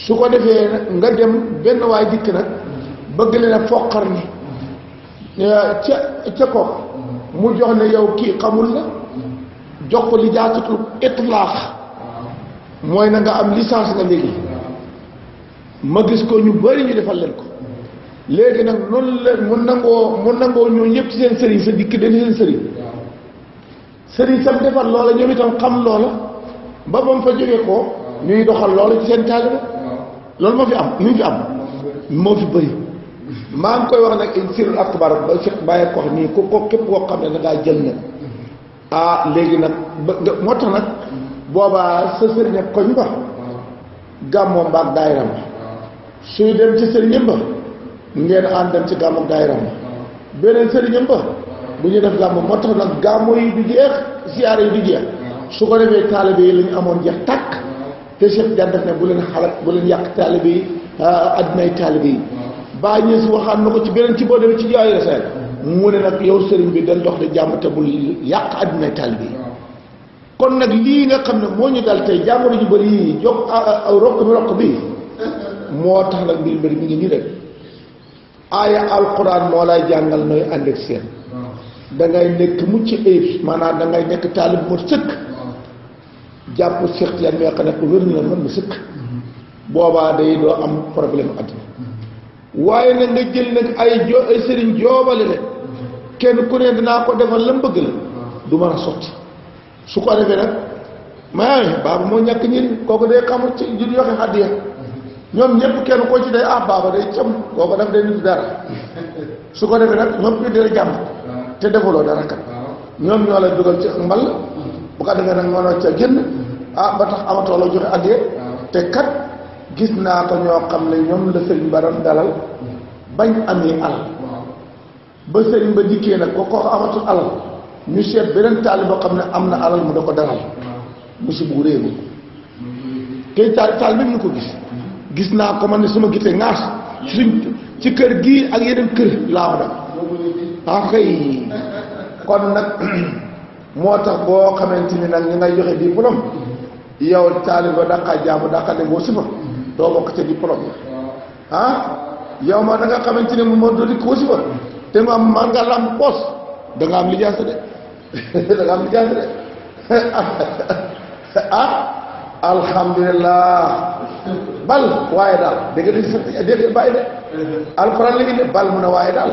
su ko defee nga dem benn waay dikk nag bëgg leen a foqar ni ca ko mu jox ne yow kii xamul la jox ko lijaasatul itlaax mooy na nga am licence nga léegi ma gis ko ñu bari ñu defal leen ko léegi nag noonu la mu nangoo ñoo ñëpp ci seen sëriñ sa dikk dañ seen sëriñ sam defar loola ñoom itam xam loola ba mu fa jógee ko ñuy doxal loola ci seen taalibe loolu moo fi am ñu fi am moo fi bëri maa ngi koy wax nag sirul akbar ba Cheikh Baye ko nii ko képp koo xam ne da ngaa jël nag léegi nag moo tax nag boobaa sa sëriñ ak koñ ba gàmmoo mbaag daayiram suy dem ci sëriñam ba ngeen ànd dem ci gàmmoo daayiram beneen sëriñam ba bu ñu def gàmmoo moo tax nag gàmmoo yi du jeex siyaare yi du jeex su ko defee taalibe yi la ñu amoon jeex tàkk te Cheikh Diagne def ne bu leen xalaat bu leen yàq taalibe yi addinay taalibe yi baa ñees waxaan na ko ci beneen ci boo demee ci jaayi raseel mu ne nag yow sëriñ bi dañ dox de jàmm te bul yàq addinay taalibe yi kon nag lii nga xam ne moo ñu dal tey jàngoro ju bëri yi jóg rokk bi moo tax nag mbir bëri mi ngi nii rek aaya alquran moo lay jàngal nooy ànd ak seen da ngay nekk mucc ayib maanaam da ngay nekk taalib mu sëkk jàpp Cheikh Tidiane mi nga xam ne ko wér na mën na sëkk boobaa day doo am problème addina waaye nag nga jël nag ay sëriñ joobale leen kenn ku ne danaa ko defal la bëgg la du mën a sotti su ko defee nag baaba moo ñàkk njëriñ kooku day xamul ci ju yoxe xaddiya ñoom ñëpp kenn koo ci day baaba day cam kooku daf day nit dara su ko defee nag ñoom ñu dina jàmm te defuloo dara kat ñoom ñoo lay dugal ci mbal bu ko defee nag mënoo ca génn ba tax amatoo la joxe addiya te kat gis naa ko ñoo xam ne ñoom la sëriñ ba doon dalal bañ amee alal ba sëriñ ba dikkee nag ko amatul alal ñu seet beneen taali boo xam ne am na alal mu da ko dalal musi bu réewu kay taal bi ñu ko gis naa ko man ne suma gisee ŋaas suñ ci kër gii ak yeneen kër laa ma def kay kon nag moo tax boo xamante ni nag ñu ngay joxe diplôme yow taaliba daqaa jaamu daqaa dem wasifa doo bokk ca diplôme yow ma da nga xamante ne moo doo dikk wasifa te mu am man nga lamb poos da nga am lijaasa de da nga am lijaasa de alhamdulillah bal waaye daal dégg bàyyi de alxuraan la ngi ne bal mun a waaye daal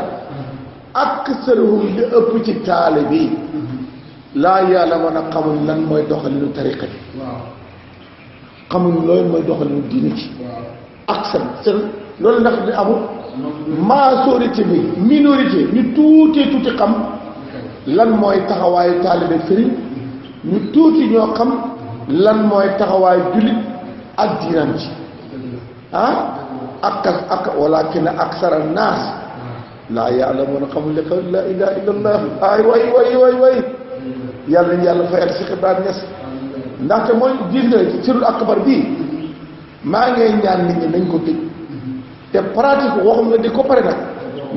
aksaruhum li ëpp ci taale bi laa yàlla mën a xamuñ lan mooy doxalinu tariqa bi xamuñ loolu mooy doxalinu diine ci aksar loolu ndax di amul majorité bi minorité ñu tuuti xam lan mooy taxawaayu taalibe sëriñ ñu tuuti ñoo xam lan mooy taxawaayu jullit ak diinam ci walakin aksara naas laa ya'lamuuna xamul ne laa ilaaha illallah ay way yàlla ñu yàlla fayal si xibaar ñes ndaxte mooy gis nga sirul akbar bii maa ngay ñaan nit ñi nañ ko tëj te pratique waxum nga di ko pare nag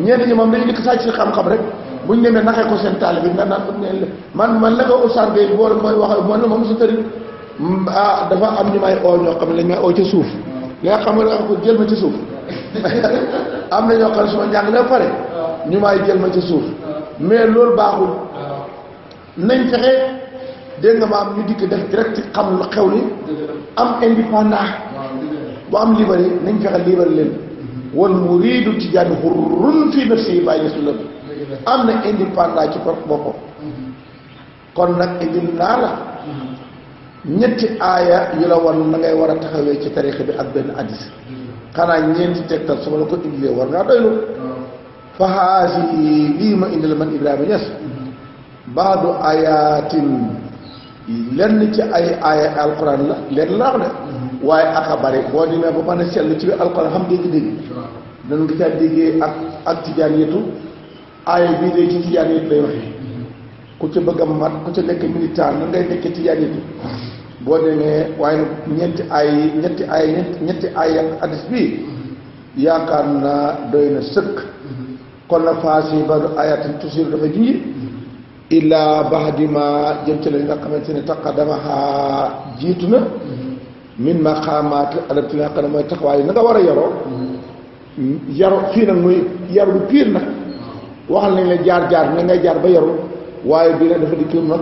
ñenn ñi moom dañu dikk sàcc si xam-xam rek buñ demee naxee ko seen taalibe bi nga naan man la ko Oustaz Gueye boole mooy wax man la moom sa tëri dafa am ñu may oo ñoo xam ne lañ may oo ca suuf li nga xam ne nga ko jël ma ca suuf am na ñoo xam ne suma njàng la pare ñu may jël ma ca suuf mais loolu baaxul nañ fexe dégg nga maam ñu dikk def direct xam lu xew li am indépendant bu am libéré nañ fexe libéré leen wal muriidu tijaani hurrun fii nafsihi bàyyi su la am na indépendant ci boppam kon nag indil naa la ñetti aaya yu la wan na ngay war a taxawee ci tarixa bi ak benn addis xanaa ñeenti tegtal su ma la ko indilee war ngaa doylu fa haasi lii ma indi la man Ibrahima Niass baadu ayatin lenn ci ay aaya alquran la lenn la wax de waaye aka bari boo demee ba mën a seetlu ci biir alquran xam dégg-dégg dañ nga caa déggee ak tijaan yetu aaya bii day ci tijaan yetu lay waxee ku ca bëgg a mat ku ca nekk militant na ngay nekkee tijaan yetu boo demee waaye nag ñetti aaya hadis bi yaakaar naa doy na sëkk kon na faas yi ba ayatin tusiru dafa jinji illaa baxdima jëm ci la nga xamante ne taqaddamaha jiitu na min maqaamaat adab ci nga xam ne mooy taxawaay na nga war a yaroo yaru fii nag muy yaru bu piir nag waxal nañ la jaar na ngay jaar ba yaru waaye bii nag dafa di kii nag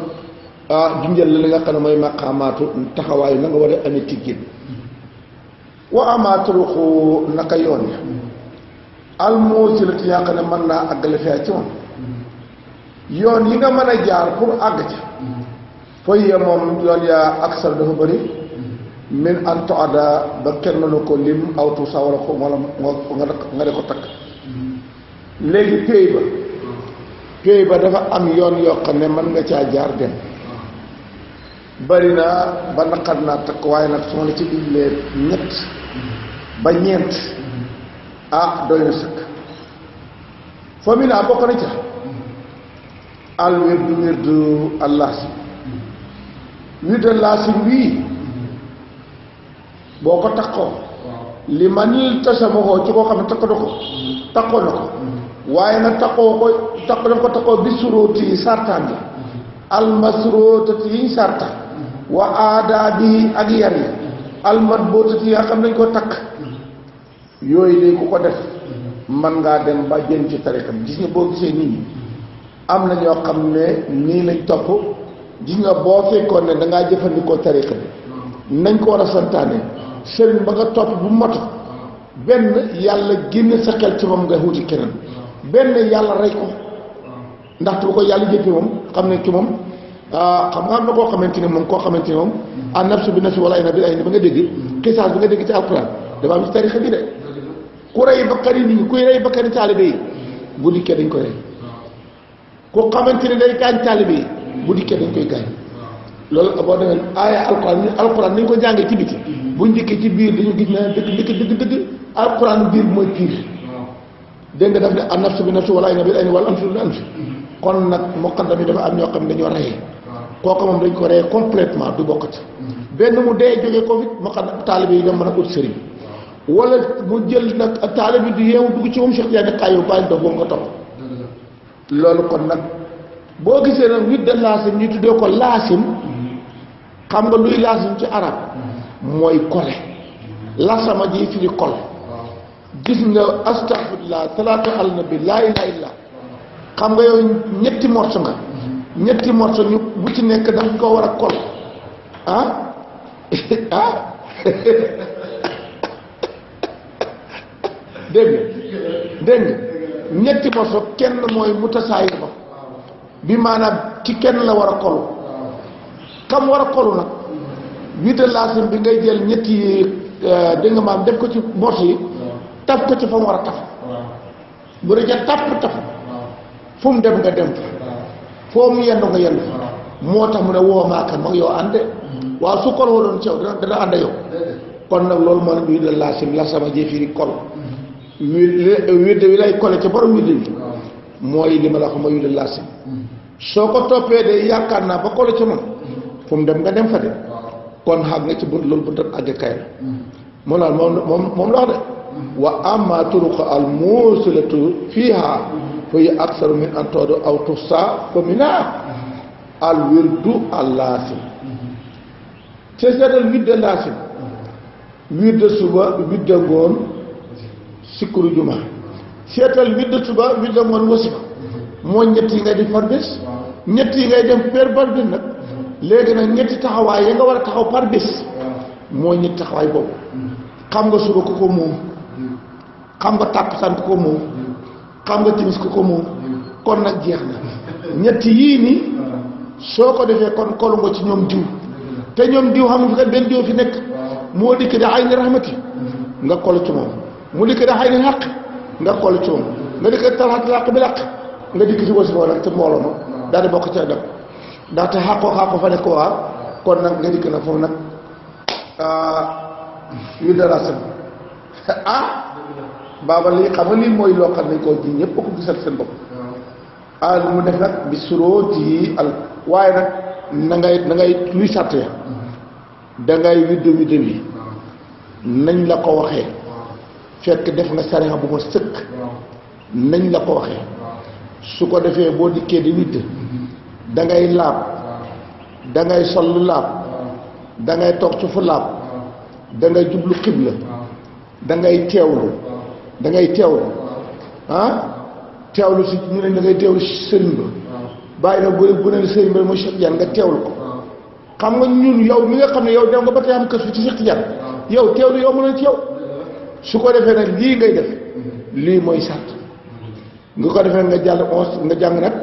junjal la li nga xam ne mooy maqaamaatu taxawaay na nga war a amee tiggin wa ama turuqu naka yoon ya almuusilati yaa xam ne mën naa àggale fee ci moom yoon yi nga mën a jaar pour àgg ca fooy moom yoon yaa aksar dafa bëri min an toada ba kenn mënu ko lim awtu sa wala ko wala nga de ko takk léegi péey ba dafa am yoon yoo xam ne mën nga caa jaar dem bari na ba naqar naa takk waaye nag su ma la ci diglee ñett ba ñeent doy na sëkk fa mi naa bokk na ca al wirdu al laasim wirdu laasim wii boo ko takkoo li ma ni tasamoxoo ci koo xam ne takkoo na ko waaye nag takkoo bi suróoti yi sartaan yi almasróotati yi sarta wa aadaabi ak yar yi almatbootati yi nga xam nañ ko takk yooyu de ku ko def man ngaa dem ba jën ci tariqa bi gis nga boo gisee nit ñi am na ñoo xam ne nii lañ topp gis nga boo fekkoon ne dangaa jëfandikoo tariqa bi nañ ko war a santaane sëriñ ba nga topp bu moto benn yàlla génne sa xel ci moom nga wuti keneen benn yàlla rey ko ndaxte bu ko yàlla jëppee moom xam ne ci moom xam nga am na koo xamante ne moom an nafsu bi nafsi wala ay na bi ay ni ba nga dégg xisaas bi nga dégg ci alquran dafa am ci tarixa bi de ku rey bakkani nit ñi kuy rey bakkani taalibe yi bu dikkee dañ koy rey ku xamante ne day gaañ taalibe yi bu dikkee dañ koy gaañ loolu boo demee aaya alquran nañ ko jàngee ci biti buñ dikkee ci biir dañu gis ne dëgg alquran biir mooy piir dégg nga daf ne an nafsu bi nafsi wala ay na bi ay ni wala anfu bi anfu kon nag muqaddam yi dafa am ñoo xam ne dañoo reyee kooku moom dañ ko reyee complètement du bokkati benn mu dee jógee ko fit muqaddam taalibe yi dem mën a ut sëriñ wala mu jël nag taalibe bi di yeewu dugg ci moom Cheikh Diagne kaay yow bàyyi dox boobu nga topp loolu kon nag boo gisee nag wird de laasim ñu tuddee ko laasim xam nga luy laasim ci arab mooy kole lasama ji fi di kol gis nga astaghfirullah salaatu ala nabi laa ilaaha illa xam nga yow ñetti morso nga ñetti morso ñu bu ci nekk dañ ko war a kol dégg nga ñetti morso kenn mooy mutasaayir ba bi maanaam ci kenn la war a kolu kam war a kolu nag witte laasim bi ngay jël ñetti dégg nga maam def ko ci morso yi taf ko ci fa mu war a taf bu dee ca taf fu mu dem nga dem fa foo mu yendu nga yendu fa moo tax mu ne woo maaka mag yow ànde waaw su kol woo doon ceew dana ànd yow kon nag loolu moo ne bii de laasim la sama jëfiri kol wirde wi lay kole ca borom wirde bi mooy li ma la xam mooy wirde laasim soo ko toppee de yaakaar naa ba kole ca moom fu mu dem nga dem fa de kon xaag nga ci bunt loolu buntat àgge kay la moom laal moom la wax de wa amma turuqa al muusilatu fiiha fa hiya aksaru min an toodo aw tussa fa mina al wirdu al laasim te seetal wirde laasim wirde suba wirde ngoon sikkuru juma seetal wirde suba wirde ngoon wasifa moo ñett yi ngay di par bés ñett yi ngay dem par bés nag léegi nag ñetti taxawaay yi nga war a taxaw par bés moo ñetti taxawaay boobu xam nga suba ku ko moom xam nga tàkkusaan ku ko moom xam nga timis ku ko moom kon nag jeex na ñetti yii nii soo ko defee kon kolu nga ci ñoom diw te ñoom diw xam nga benn diw fi nekk moo dikk da ay ni rahmati nga kolu ci moom mu dikk da ay ni xaq nga kolu ci moom nga dikk talaat làq bi làq nga dikk ci wasifa nag te mbooloo ma daal di bokk ca dem ndaxte xàqoo fa nekk waa kon nag nga dikk na foofu nag yu dara seen baaba lii xam nga lii mooy loo xam ne koo ji ñëpp ko gisal seen bopp lu mu def nag bi suróoti yi waaye nag na ngay luy sàtt ya da ngay widde wi nañ la ko waxee fekk def nga sariya bu ma sëkk nañ la ko waxee su ko defee boo dikkee di widde da ngay laab da ngay sol lu laab da ngay toog ci fu laab da ngay jublu xibla da ngay teewlu da ngay teewlu teewlu si ñu ne da ngay teewlu si sëriñ ba bàyyi na bu ne sëriñ ba mooy Cheikh Tidiane nga teewlu ko xam nga ñun yow mi nga xam ne yow dem nga ba tey am kër fi ci Cheikh Tidiane yow teewlu yow mën na ci yow su ko defee nag lii ngay def lii mooy sart nga ko defee nga jàll 11 nga jàng nag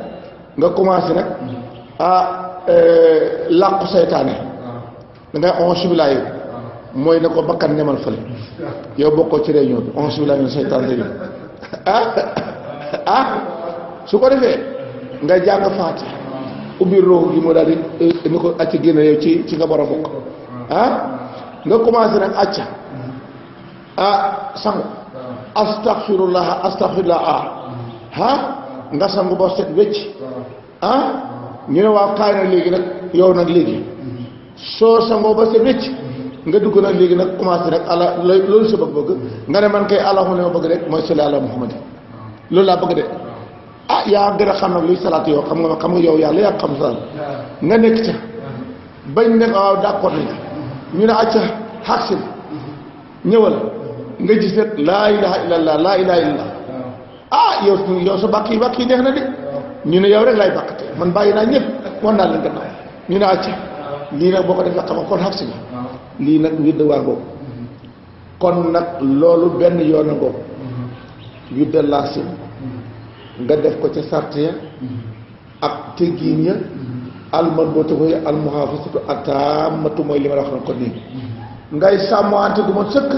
nga commencé nag làqu saytaane da ngay 11 bilaay mooy na ko bakkan nemal fële yow bokkoo ci réunion bi 11 bilaay na saytaan rek su ko defee nga jàng faati ubbi roox gi moo daal di ni ko acca génne yow ci nga war a bokk nga commencé nag acca sangu astaghfirullah nga sangu ba set wecc ñu ne waaw kaay nag léegi nag yow nag léegi soo sangoo ba set wecc nga dugg nag léegi nag commencé nag ala loolu sa bëgg nga ne man kay allahuma li ma bëgg rek mooy salli ala muhammad loolu laa bëgg de yaa gën a xam nag luy salaat yow xam nga yow yàlla yaa xam salaat nga nekk ca bañ ne waaw d'accord nañ ñu ne acca xaqsin ñëwal nga gis rek laa ilaha illallah laa ilaha illallah yow sa bàkk yi neex na de ñu ne yow rek laay bàkkate man bàyyi naa ñëpp wan naa leen gannaaw ñu ne acca lii nag boo ko defee xam nga kon xaqsi la lii nag widda waa boobu kon nag loolu benn yoon a boobu widda laasim nga def ko ca sart ya ak teggiin ya almadbootu koy almuhaafasatu ataamatu mooy li ma la wax na ko nii ngay sàmmante du ma sëkk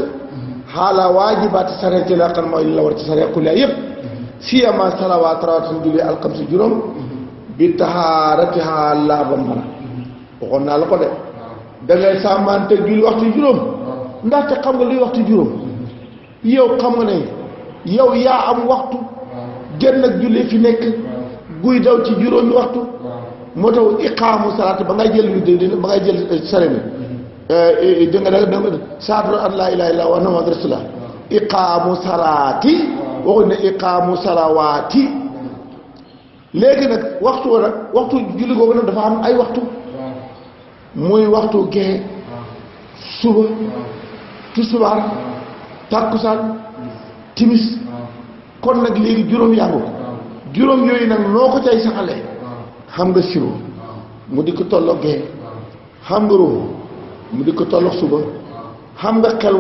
xaala waajibaati sare ci la xam mooy li la war ci sare kulliya yëpp siyama salawaat rawatina julli alxamsi juróom bi tahaaratiha laabam bara waxoon naa la ko de da ngay sàmmante julli waxtu juróom ndaxte xam nga luy waxtu juróom yow xam nga ne yow yaa am waxtu génn ak julli fi nekk guy daw ci juróomi waxtu moo tax iqaamu salaat ba ngay jël ba ngay jël sare mi dégg nga da saatu an laa ilaaha illallaah wa anna muhammadan rasuulullaah iqaamu salaati waxuñ ne iqaamu salawaati léegi nag waxtu wa nag waxtu julli googu nag dafa am ay waxtu muy waxtu gee suba tisbaar takkusaan timis kon nag léegi juróom yàngu juróom yooyu nag noo ko cay saxalee xam nga siro mu di ko tolloog gee xam nga ruuxu mu di ko tolloog suba xam nga xel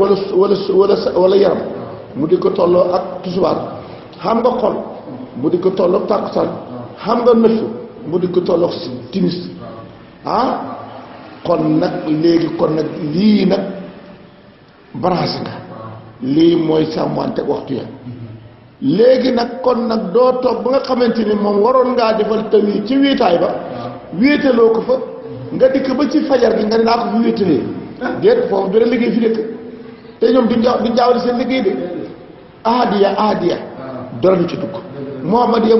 wala yaram mu di ko tolloo ak tisbaar xam nga xol mu di ko tolloog takkusaan xam nga nëfu mu di ko tolloog timis kon nag léegi kon nag lii nag branche nga lii mooy sàmmante waxtu ya léegi nag kon nag doo toog ba nga xamante ni moom waroon ngaa defal tawi ci wiitaay ba wéetaloo ko fa nga dikk ba ci fajar gi nga ne naa ko fi wéetalee déet foofu dara liggéey fi nekk te ñoom duñ jaawale seen liggéey de ahadiya dara du ci dugg muhammadiya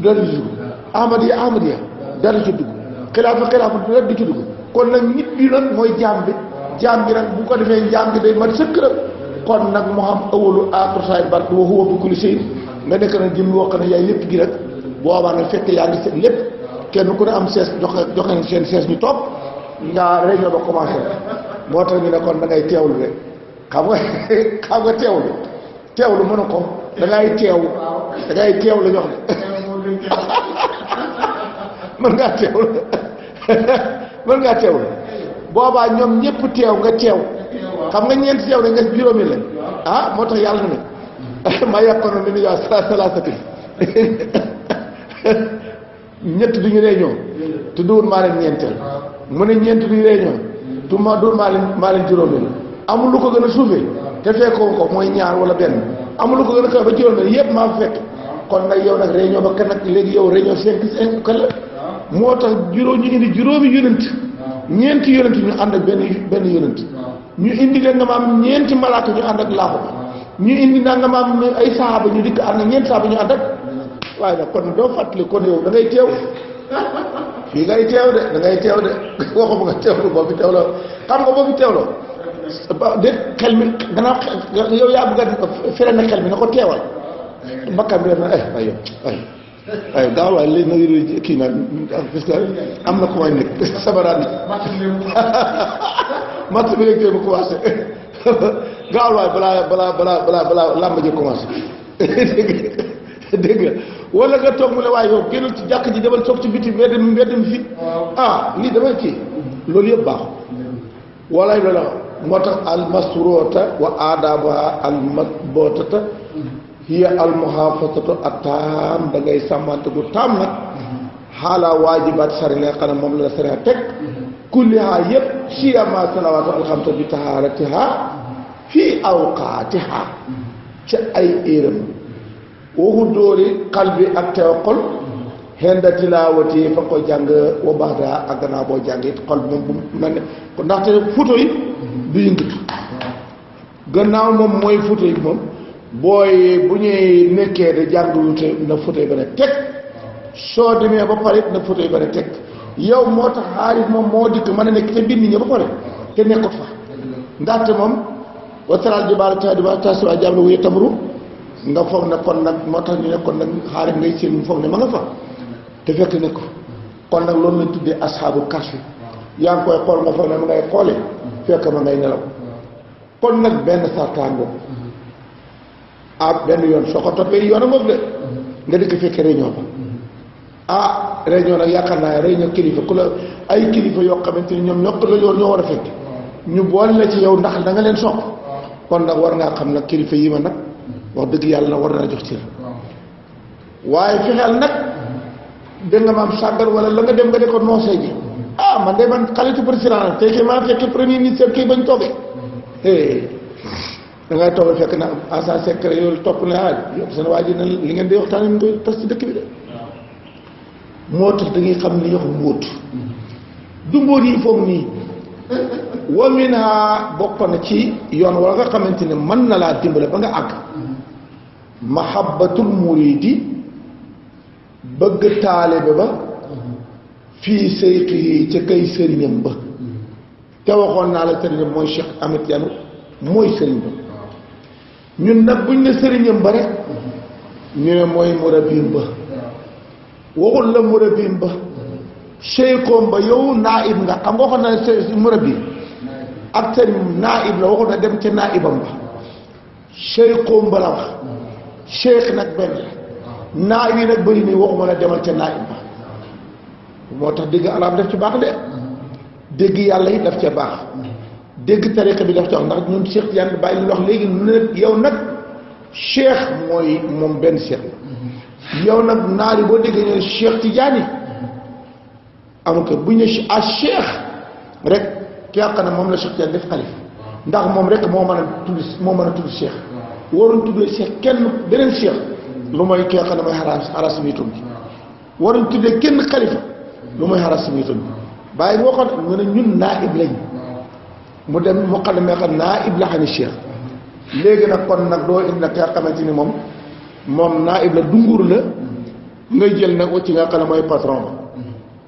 dara du ci dugg ahmadiya dara du ci dugg xilaafa dara du ci dugg kon nag nit bi nag mooy jaam bi nag bu ko defee jaam bi day mat sëkk la kon nag mu xam awalu aaxir saay barke wa huwa bi kulli shay nga nekk nag jëm wax ne yaay lépp gi rek boobaa nag fekk yaa ngi seet lépp kenn ku ne am sees joxe seen sees ñu toog nga réunion ba commencé moo tax ñu ne kon da ngay teewlu rek xam nga teewlu mënu ko da ngay teew la jox de mën ngaa teewlu boobaa ñoom ñëpp teew nga teew xam nga ñeenti teew ne nga juróomi lañ moo tax yàlla ne maa yàqoon na ni yaa salaasati ñett duñu réunion te duwul maa leen ñeenteel mu ne ñeent duñu réunion du ma duwul maa leen juróomi la amul lu ko gën a suufee te fekkoo ko mooy ñaar wala benn amul lu ko gën a kaw ba juróomi yëpp maa fa fekk kon nag yow nag réunion ba kan nag léegi yow réunion 5 kan la moo tax ñu indi juróomi yonent ñeenti yonent ñu ànd ak benn yonent ñu indi leen nga maam ñeenti malaaka ñu ànd ak laaxu ñu indi naa nga maam ay saxaaba ñu dikk ànd ak ñeenti saxaaba ñu ànd ak waaye nag kon doo fàttali kon yow da ngay teew fii ngay teew de da ngay teew de waxuma nga teewlu boo fi teewloo xam nga boo fi teewloo de xel mi gannaaw yow yaa bëgg a fere na xel mi na ko teewal bakkan bi def na ay waaye gaaw waaye léegi nag yooyu kii nag parce que am na ko may nekk sabaraan match bi léegi tey mu commencé gaaw waaye balaa làmb ji commencé dégg nga wala nga toog mu ne waaye yow génnul ci jàkk ji demal toog ci biti mbedd mi fi lii damay kii loolu yëpp baaxul walaay loola moo tax almasroota wa aadabaha almatbootata hiya almuhafazatu attaam da ngay sàmmante gu taam nag xaala waajibaat sari nga xam ne moom la sari teg kulliha yëpp siyama salawaatu alxamsa bi taharatiha fii awqaatiha ca ay éram waxu dóori xal bi ak teew xol xenda tilaawati fa ko jàng wa baxda ak gannaaw boo jàngee xol bi moom bu mel ne ndaxte photo yi du yëngatu gannaaw moom mooy photo yi moom booy bu ñuy nekkee de jàngulu te na photo yi ba ne teg soo demee ba pare na photo yi ba ne teg yow moo tax xaalis moom moo dikk mën a nekk ca biir nit ñi ba pare te nekkut fa ndaxte moom wataral jibaala tahdiba tasiwa jam na wuye tamru nga foog ne kon nag moo tax ñu ne kon nag xaalis ngay seen mu foog ne ma nga fa te fekk ne ko kon nag loolu lañ tuddee asxaabul kahfi yaa ngi koy xool nga foog ne ma ngay xoole fekk ma ngay nelaw kon nag benn sartaango benn yoon soo ko toppee yoon a ngoog de nga dikk fekkee réunion ba réunion nag yaakaar naa réunion kilifa ku la ay kilifa yoo xamante ni ñoom ñoo war a fekk ñu boole la ci yow ndax da nga leen sopp kon nag war ngaa xam nag kilifa yi ma nag wax dëgg yàlla nag war na jox ci waaye fexeel nag da nga maam sàggar wala la nga dem nga de ko noosee ji man de man xalitu président tey kay maa fekk premier ministre kii bañ toogee da ngay toog fekk na agent secret yooyu topp ne yow seen waa ji ne li ngeen di waxtaan ñu koy tas ci dëkk bi de moo tax da ngay xam ni yox mbóot du mbóot yi foog nii wa minha bokk na ci yoon wala nga xamante ne mën na laa dimbale ba nga àgg mahabbatul muridi bëgg taalibe ba fii sayqihi ca kay sëriñam ba te waxoon naa la sëriñam mooy Cheikh Ahmed Tidiane mooy sëriñ ba ñun nag buñ ne sëriñam ba rek ñu ne mooy murabbiim ba waxul la murabbiim ba cheikhoom ba yow naib nga xam nga waxoon na ne murabbi ak sëriñ naib la waxul na dem ca naibam ba cheikhoom ba la wax cheikh nag benn la naib yi nag bëri nii waxuma la demal ca naib ba moo tax dégg arab def ci baax de dégg yàlla yi daf ca baax dégg tariqa bi daf ca wax ndax ñun Cheikh Tidiane bàyyi lu wax léegi ne yow nag cheikh mooy moom benn cheikh la yow nag naari boo déggee ñooy Cheikh Tidiane amul ko bu ñu ne ah cheikh rek ki nga xam ne moom la Cheikh Tidiane def xalif ndax moom rek moo mën a tudd cheikh waruñ tuddee cheikh kenn beneen cheikh lu mooy ki nga xam ne mooy xaraas mi tudd waruñ tuddee kenn xalifa lu mooy xaraas mi tudd bàyyi boo xam ne ñun naib lañ mu dem mu xam ne mee xam naib la xam ne cheikh léegi nag kon nag doo indi nag ki nga xamante ni moom naib la dungur la ngay jël nag ci nga xam ne mooy patron ba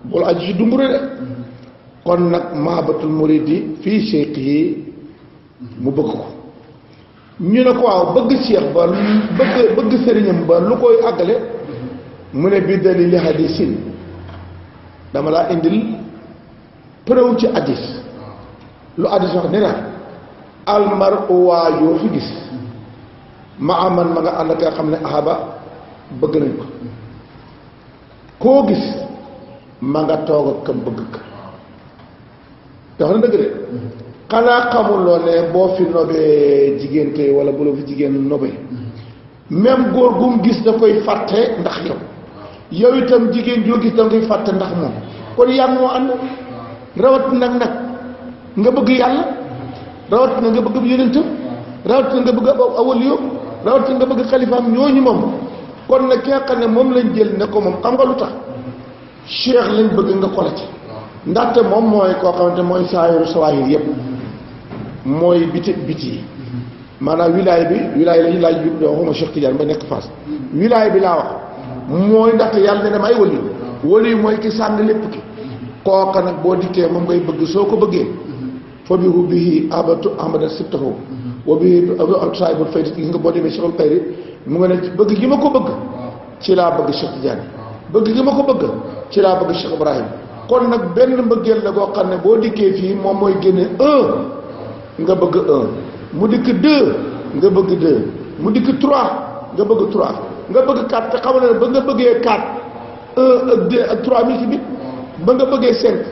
bul aju ci dungure de kon nag mahabatul muridi fii cheikh yi mu bëgg ko ñu ne ko waaw bëgg cheikh ba bëgg sëriñam ba lu koy àggale mu ne bi dalili hadisin dama laa indil preuve ci hadis lu hadis wax ne la almar waajoo fi gis ma aman ma nga ànd ak nga xam ne ahaba bëgg nañ ko koo gis ma nga toog ak kam bëgg ka te wax na dëgg de xanaa xamuloo ne boo fi nobee jigéen tey wala bu la fi jigéen nobee même góor gu mu gis da koy fàtte ndax yow itam jigéen joo gis da koy fàtte ndax moom kon yaa moo ànd rawat nag nga bëgg yàlla rawat na nga bëgg yonentam rawat na nga bëgg awaliyo rawat na nga bëgg xalifaam ñooñu moom kon nag ki nga xam ne moom lañ jël ne ko moom xam nga lu tax cheikh lañ bëgg nga xola ci ndaxte moom mooy koo xamante mooy saayiru sawaahir yëpp mooy biti yi maanaam wilaay lañu laaj bi waxuma Cheikh Tidiane ba nekk Fass wilaay bi laa wax mooy ndaxte yàlla ne dem ay wali mooy ki sàng lépp ki kooka nag boo dikkee moom ngay bëgg soo ko bëggee fa bi bihi abatu ahmada sibtahu wa bihi saahibul fayda gis nga boo demee Cheikhul Xayri mu nga ne bëgg gi ma ko bëgg ci laa bëgg Cheikh Tidiane bëgg gi ma ko bëgg ci laa bëgg Cheikh Ibrahim kon nag benn mbëggeel la boo xam ne boo dikkee fii moom mooy génne nga bëgg mu dikk 2 nga bëgg 2 mu dikk 3 nga bëgg 3 nga bëgg 4 te xam ne ba nga bëggee 4 1 ak 2 ak 3 mi ci biir ba nga bëggee 5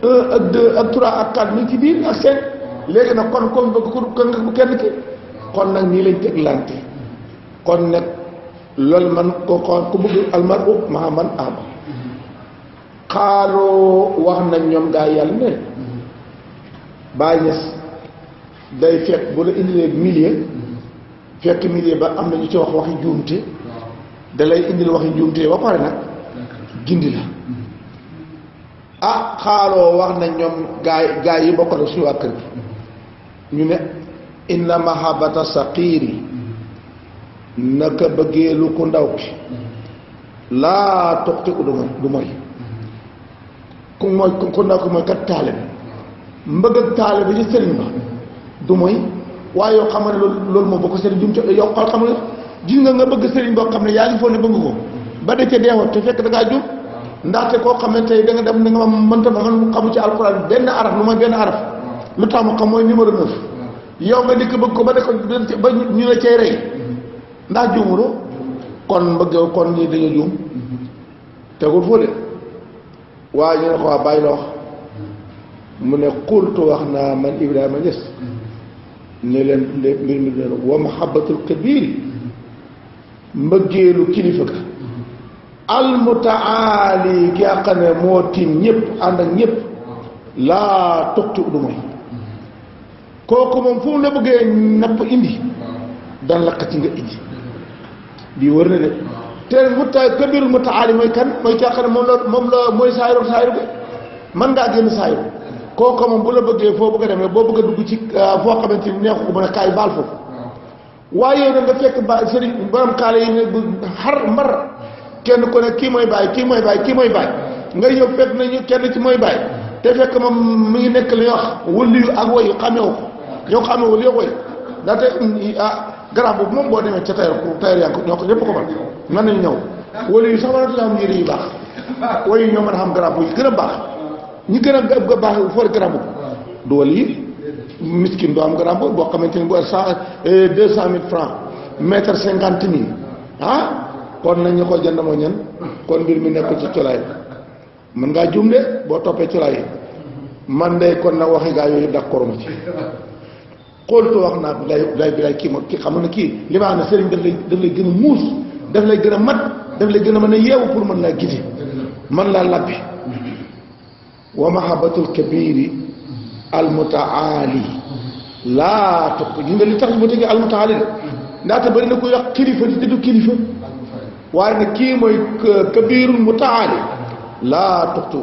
1 ak 2 ak 3 ak 4 mi ci biir ak 5 léegi nag kon comme bëgg ko kenn ki kon nag nii lañ teglante kon nag loolu man ko ku bëgg almaru maa man ahaba xaaloo wax nañ ñoom gaa yàlla ne Baay Ñas day fekk bu la indilee milieu fekk milieu ba am na ñu ci wax waxi njuumte da lay indil waxi njuumte ba pare nag gindi la xaaloo wax nañ ñoom gaa yi bokk na suñu waa kër gi ñu ne inna mahabata saqiiri naka bëggeelu ku ndaw ki laa toxti u du mooy ku mooy ku ndaw ki mooy kat taalibe mbëgg ak taalibe ci sëriñ ba du mooy waaye yow xam ne loolu moo bokk sëriñ jum ci yow xam nga gis nga bëgg sëriñ boo xam ne yaa ngi foog ne bëgg ko ba de ca deewoon te fekk da ngaa jum ndaxte koo xam ne tey da nga dem da nga ma mënta ma man xamu ci alxuraan benn araf lu mooy benn araf lu tax mu xam mooy numéro 9 yow nga dikk bëgg ko ba de ko ba ñu la cay rey ndax juumuloo kon mbëggew kon ñii dañu juum tegul foo de waaye ñu ne ko waa bàyyi la wax mu ne xultu wax naa man Ibrahima Niass ne leen mbir mi leen wa mahabbatul kabiri mbëggeelu kilifa ka almutaali ki nga xam ne moo tiim ñëpp ànd ak ñëpp laa toxti udu mooy kooku moom fu mu la bëggee napp indi dan lakk ci nga indi bii wër na de te kabirul mutaali mooy kan mooy ki nga xam ne moom la mooy saayiru bi mën ngaa génn saayiru kooku moom bu la bëggee foo bëgg a demee boo bëgg a dugg ci foo xamante ni neexu ko mu ne kaay baal foofu waaye yow nga fekk ba sëriñ borom kaale yi ne xar mbar kenn ku ne kii mooy bàyyi kii mooy bàyyi kii mooy bàyyi nga ñëw fekk nañu kenn ci mooy bàyyi te fekk moom mi ngi nekk li wax wëliyu ak woyu xamewu ko yow xamee wëliyu woy ndaxte garab boobu moom boo demee ca tayar yaa ñoo ko ñëpp ko man mën nañu ñëw wëliyu sax mënatu la am yére yu baax woyu ñoo mën a xam garab yi gën a baax ñi gën a baax foor garab du wëliyu miskin doo am garab boo xamante ni bu 200 000 francs mètre 50 000 kon nañ ñu ko jënd moo ñan kon mbir mi nekk ci colaay mën ngaa juum de boo toppee colaay man de kon nag waxi gaa yooyu d'accord ma ci xooltu wax naa bi lay kii xam na kii li ma xam ne sëriñ daf lay gën a muus daf lay gën a mat daf lay gën a mën a yeewu pour mën laa gidi man laa labbi wa mahabbatul kabiri almutaali laa topp gis nga li tax mu tegi almutaali de ndaxte bëri na ko wax kilifa di du kilifa waaye nag kii mooy kabirul mutaali laa toxtu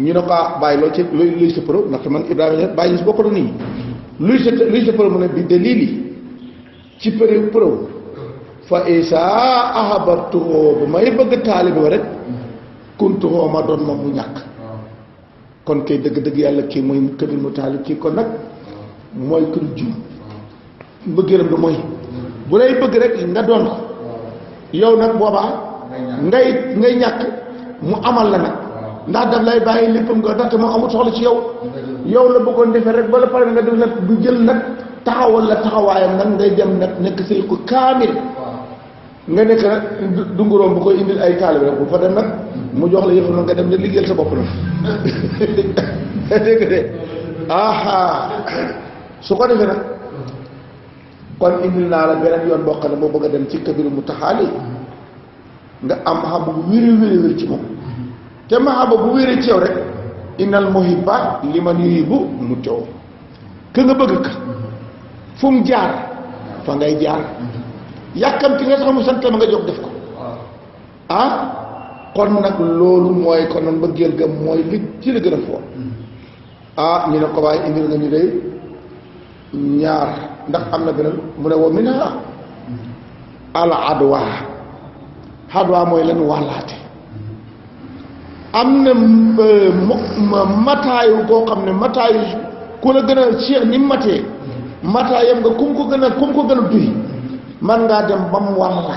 ñu ne ko bàyyi loo ci luy sa preuve ndaxte man Ibrahima bàyyi si bokk na nii luy sa preuve mu ne bi dalili ci preuve fa isa ahabartuhoo bu may bëgg taalibe ba rek kuntuhoo ma doon moom mu ñàkk kon kay dëgg-dëgg yàlla kii mooy kabir mutaali kii kon nag mooy kër jum mbëggeeram du mooy bu lay bëgg rek nga doon ko yow nag boobaa ngay ñàkk mu amal la nag ndax daf lay bàyyi léppam nga ndaxte moom amul soxla ci yow la bëggoon defee rek ba la pare nga def nag du jël nag taxawal la taxawaayam nag ngay dem nag nekk say ko kaamil nga nekk nag dunguroom bu koy indil ay taalibe rek bu fa dem nag mu jox la yëfam nag nga dem ne liggéeyal sa bopp nag dégg de su ko defee nag kon indil naa la beneen yoon boo xam ne moo bëgg a dem ci kabiru mutaxaali nga am maxaba bu wéri ci moom te maxaba bu wéri ci yow rek innal muhibba liman yuhibbu mu teew ka nga bëgg ka fu mu jaar fa ngay jaar yàkkamti nga sax mu sant ma nga jox def ko kon nag loolu mooy kon nag mbëggeel ga mooy li ci la gën a foor ñu ne ko waaye indil nga ñu day ñaar ndax am na beneen mu ne wa minha al adwa mooy lan wàllaate am na mataayu koo xam ne mataayu ku la gën a cheikh ni matee mataayam nga kum ko gën a duy man ngaa dem ba mu wàll la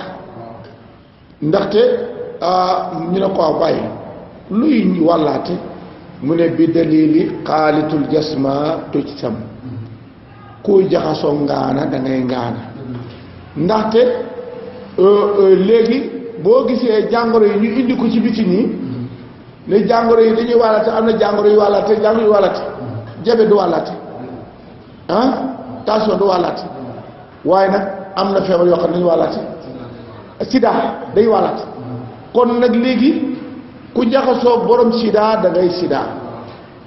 ndaxte ñu ne ko bàyyi luy wàllaate mu ne bi dalili xaalitul jasma tuj sam kuy jaxasoo ngaana da ngay ngaana ndaxte léegi boo gisee jàngoro yi ñu indi ko ci biti nii ne jàngoro yi dañuy wàllate am na jàngoro yu wàllate jàngoro yu wàllate jabe du wàllate tension du wàllate waaye nag am na feebar yoo xam ne dañu wàllate sida day wàllate kon nag léegi ku jaxasoo borom sida da ngay sida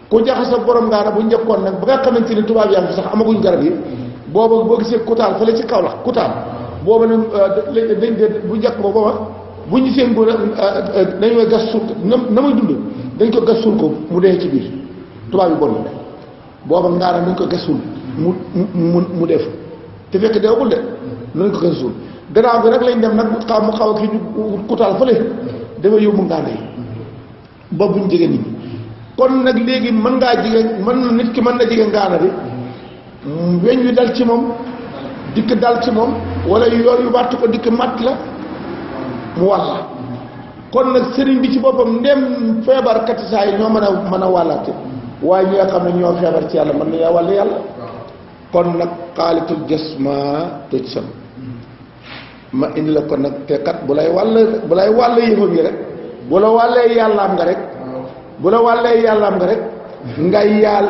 ku jaxasoo borom ngaana bu njëkkoon nag ba nga xamante ni tubaab yaa ngi sax amaguñ garab yi booba boo gisee kutaal fële ci kaw la kutaal booba nag dañ de bu njëkk ba booba bu ñu seen bu dañoo gas suul na muy dund dañ ko gas suul ko mu dee ci biir tubaab yi bon booba ngaana dañ ko gas suul mu def te fekk deewagul de nañ ko gas suul gannaaw bi rek lañ dem nag mu xaw a kii ñu kutaal fële dafay yóbbu ngaana yi ba buñ jege nit ñi kon nag léegi mën ngaa jige nit ki mën na jige ngaana bi weñ wi dal ci moom dikk dal ci moom wala yooyu wàtt ko dikk matt la mu wàlla kon nag sëriñ bi ci boppam ndem feebar katisaa yi ñoo mën a wàllaate waaye ñi nga xam ne ñoo feebar ci yàlla mën na yaa wàll yàlla kon nag xaalitul jasma toj sam ma indi la ko nag te kat bu lay wàll yëfam yi rek bu la wàllee yàllaam nga rek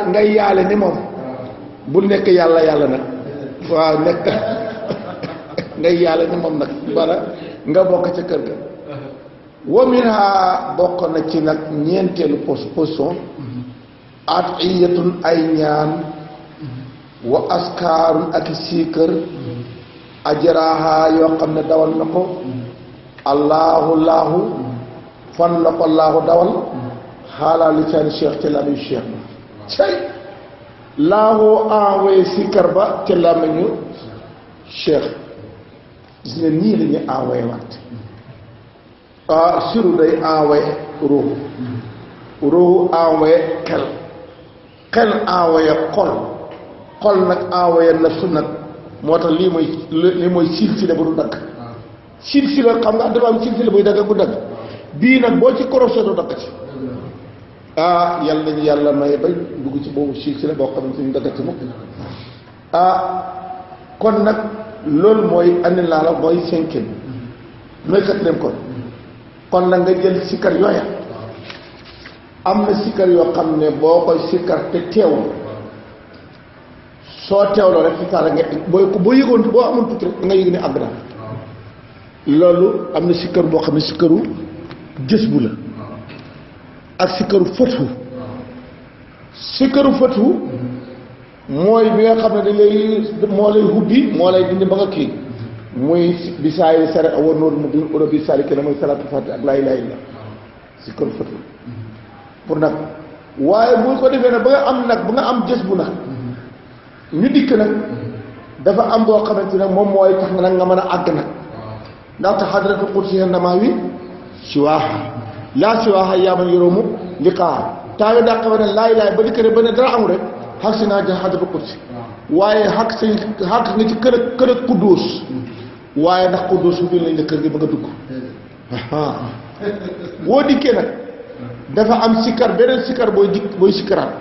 ngay yaale ni moom bu nekk yàlla nag waaw nekk ngay yaale ni moom nag bala nga bokk ca kër ga wa minha bokk na ci nag ñeenteelu position atiyatun ay ñaan wa askaarun ak siikër ajraha yoo xam ne dawal na ko allahu fan la ko allahu dawal xaalaa lisaani cheikh ci lamiñu cheikh cay laahoo envoyé siikër ba ci lamiñu cheikh gis nga nii la ñuy envoyé waat siru day envoyé ruuxu envoyé xel envoyé xol nag envoyé nafsu nag moo tax lii mooy silsila bu du dagg silsila xam nga dafa am silsila buy dagg bu dagg bii nag boo ci crochet du dagg ci yàlla nañu yàlla may bay dugg ci boobu silsila boo xamante ni dagg ci mukk kon nag loolu mooy andi naa la mooy cinquième mooy quatrième kon nag nga jël sikkar yooya am na sikkar yoo xam ne boo koy sikkar te teewul soo teewloo rek ci taala nga boo yëgoon boo amoon tuuti rek nga yëg ne àgg na loolu am na sikkar boo xam ne sikkaru jës bu la ak sikkaru fëtu mooy bi nga xam ne dañ lay moo lay hubbi moo lay dindi ba nga kii muy bi saa yi sare war noonu mu bi uro bi sali kenn mooy salaatu fatiha ak laa ilaaha illa sikkaru fëtu pour nag waaye bu ko defee nag ba nga am jës bu nag ñu dikk nag dafa am boo xamante ne moom mooy tax nag nga mën a àgg nag ndaxte xadratu qudsi namaa wi siwaaha laa siwaaha yaaman yoroomu liqaa taawe daa xawe ne laa ilaaha ba dikk ne ba ne dara amul rek xaq si naa ja xadratu qudsi waaye xaq nga ci kër ak kudduus waaye ndax kudduus bi lañ la kër gi ba nga dugg boo dikkee nag dafa am sikkar beneen sikkar booy sikkaraat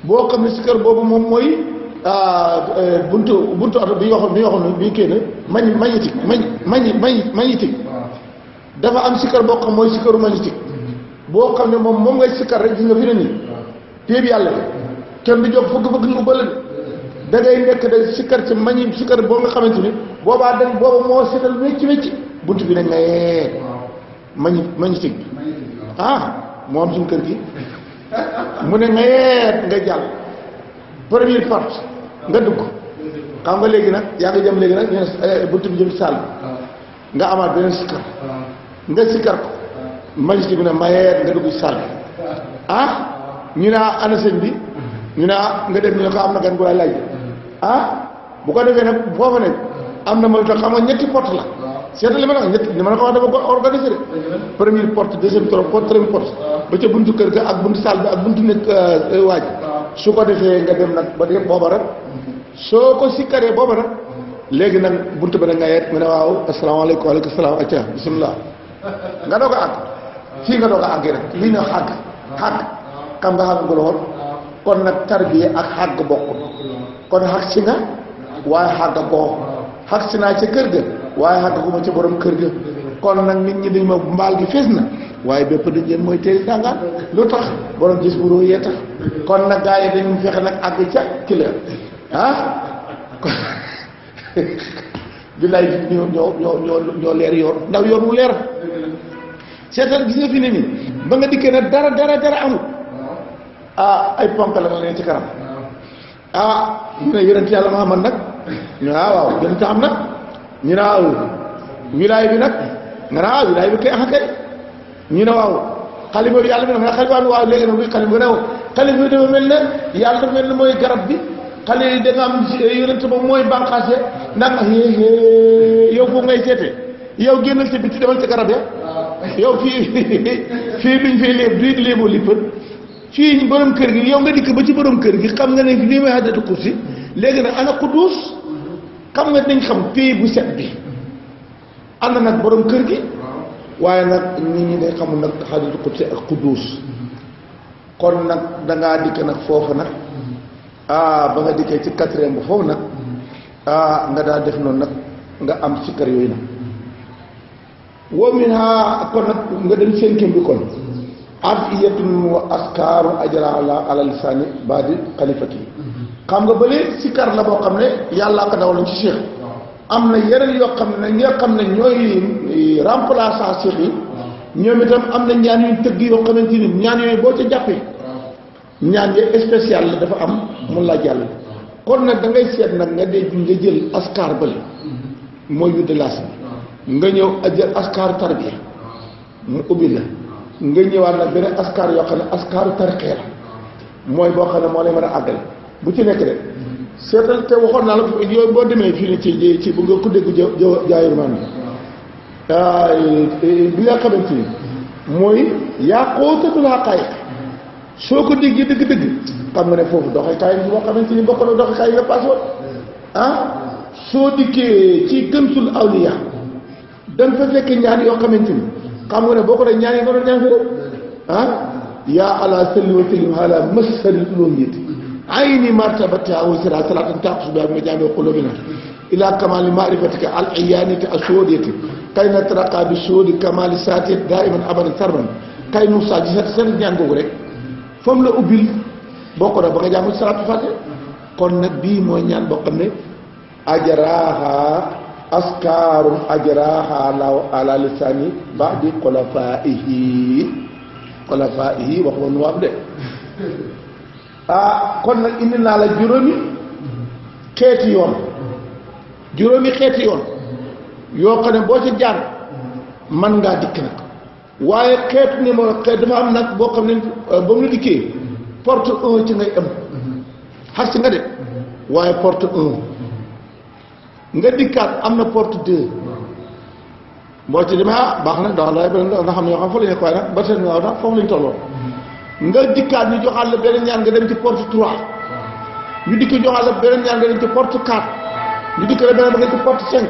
boo xam ne sikkar boobu moom mooy buntu oto bi waxoon bi kii ne magnétique dafa am sikkar boo xam mooy sikkaru magnétique boo xam ne moom ngay sikkar rek gis nga fi ne nii téeb yàlla bi kenn du jóg fëgg ñu ubbala da ngay nekk da sikkar ci sikkar boo nga xamante ni booba moo seetal wecc buntu bi ne ngayee magnétique bi moo am suñu kër gi mu ne ngayee nga jàll première porte nga dugg xam nga léegi nag yaa ngi jëm léegi nag ñu buntu bi jëm ci salle bi nga amaat beneen sikkar nga sikkar ko magnétique bi ne mayeet nga dugg ci salle bi ñu ne ana sëñ bi ñu ne nga dem ñu ne ko am na gan gu lay laaj bu ko defee nag foofa nekk am na mooy tax xam nga ñetti porte la seetal li ma la wax ñetti li ma la ko wax dafa ko organisé de première porte deuxième porte troisième porte ba ca buntu kër ga ak buntu salle bi ak buntu nekk waaj su ko defee nga dem nag ba yëpp booba rek soo ko sikkaree booba nag léegi nag buntu ba nag nga yeet mu ne waaw asalaamaaleykum waaleykum salaam acca bisimilah nga doog a àgg fii nga doog a àggee rek lii ne xàgg xam nga xàgg gu lool kon nag tarbiya ak xàgg bokkul kon xàgg si nga waaye xàgg goo xàgg si naa ca kër ga waaye xàgg gu ma ca borom kër ga kon nag nit ñi dañ ma mbaal gi fees na waaye bépp dañ leen mooy tey dangaan lu tax borom gis bu róoyee tax kon nag gaa yi dañu fexe nag àgg ca ki la billaay ñoo leer yoon ndax yoon mu leer seetal gis nga fi ne nii ba nga dikkee ne dara amul ay ponk la leen ci kanam ñu ne yonent yàlla Muhammad nag ñu ne waaw yonent am nag ñu ne waaw wilaay bi nag nga ne waaw wilaay bi kay kay ñu ne waaw xalifa bi yàlla bi nag xalifa bi waaw léegi nag muy xalifa ne xalifa bi dafa mel ne yàlla dafa mel ne mooy garab bi xale yi da nga am yonent ba mooy bànqaase ndax yow foofu ngay seete yow génnal ci biti demal ci garab ya yow fii duñ fay léeb duñ léeboo lippal fii borom kër gi yow nga dikk ba ci borom kër gi xam nga ne lii may haddatu kursi léegi nag ana quddus xam nga dañ xam fii bu set bi ànd nag borom kër gi waaye nag nit ñi day xamul nag haddatu kursi ak quddus kon nag dangaa dikk nag foofu nag ba nga dikkee ci quatrième bu foofu nag nga daal def noonu nag nga am sikkar yooyu nag woo min ha kon nag nga dem cinquième bi kon adiyatun wa askaaru ajra ala lisaani baadi xalifati xam nga bële sikkar la boo xam ne yàllaa ko dawaloon ci cheikh am na yeneen yoo xam ne ñi nga xam ne ñooy remplaçant cheikh yi ñoom itam am na ñaan yu tëgg yoo xamante ni ñaan yooyu boo ca jàppee ñaan ya spécial la dafa am mun laa jàll kon nag da ngay seet nag nga dee nga jël askar bële mooy widde laas bi nga ñëw jël askar tarbiya mu ubbi la nga ñëwaat nag beneen askar yoo xam ne askaru tariqee la mooy boo xam ne moo lay mën a àggale bu ci nekk de seetal te waxoon naa la yooyu boo demee fii ne ci bu nga ko dégg jaayirmaan bi nga xamante ni mooy yaa xóotatul xaqaayiq soo ko déggee dëgg-dëgg xam nga ne foofu doxekaay bi boo xamante ni bokk na doxekaay yi nga paase woon soo dikkee ci gëmsul awliya da nga fa fekk ñaan yoo xamante ni xam nga ne boo ko dee ñaan yi nga doon ñaan fi rek yaa ala salli wa sallim ala masharil ulumiyati ayni martabatiha wa sira salatan taqsu biha ma jami qulubina ila kamali ma'rifatika al iyanati asudiyati kay na traqa bi sudi kamali sati daiman abadan sarban kay nu sa ci seen ñaan googu rek fam la ubbil bokk na ba nga jàng salaatu fàtte kon nag bii mooy ñaan boo xam ne ajraha askaarun ajraha law ala lisani ba'di xulafaihi wax woon waab de kon nag indi naa la juróomi xeeti yoon yoo xam ne boo ci jaar man ngaa dikk nag waaye xeetu numéro xeet dafa am nag boo xam ne ba mu la dikkee porte 1 ci ngay am xar si nga de waaye porte 1 nga dikkaat am na porte 2 boo ci demee baax na ndax lay nga xam ne yoo xam fa la nekk waaye nag ba seen waaw nag foofu lañu tolloon nga dikkaat ñu joxaat la beneen ñaan nga dem ci porte 3 ñu dikk joxaat la beneen ñaan nga dem ci porte 4 ñu dikk la beneen ba nga ci porte 5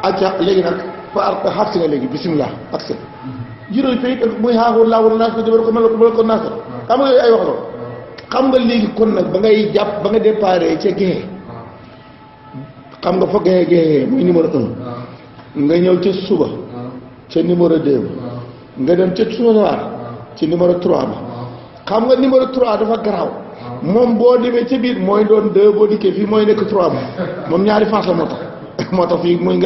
acca léegi nag fa xar si nga léegi bisimilah ak seen juróomi fay muy xaaxul laawul naas bi defar ko mel ko naas xam nga yooyu ay wax la xam nga léegi kon nag ba ngay jàpp ba nga déparé ca gexe xam nga fa gexe muy numéro 1 nga ñëw ca suba ca numéro 2 nga dem ca subawaat ci numéro 3 ba xam nga numéro 3 dafa garaaw moom boo demee ca biir mooy doon 2 boo dikkee fii mooy nekk 3 ba moom ñaari face la moo tax fii mooy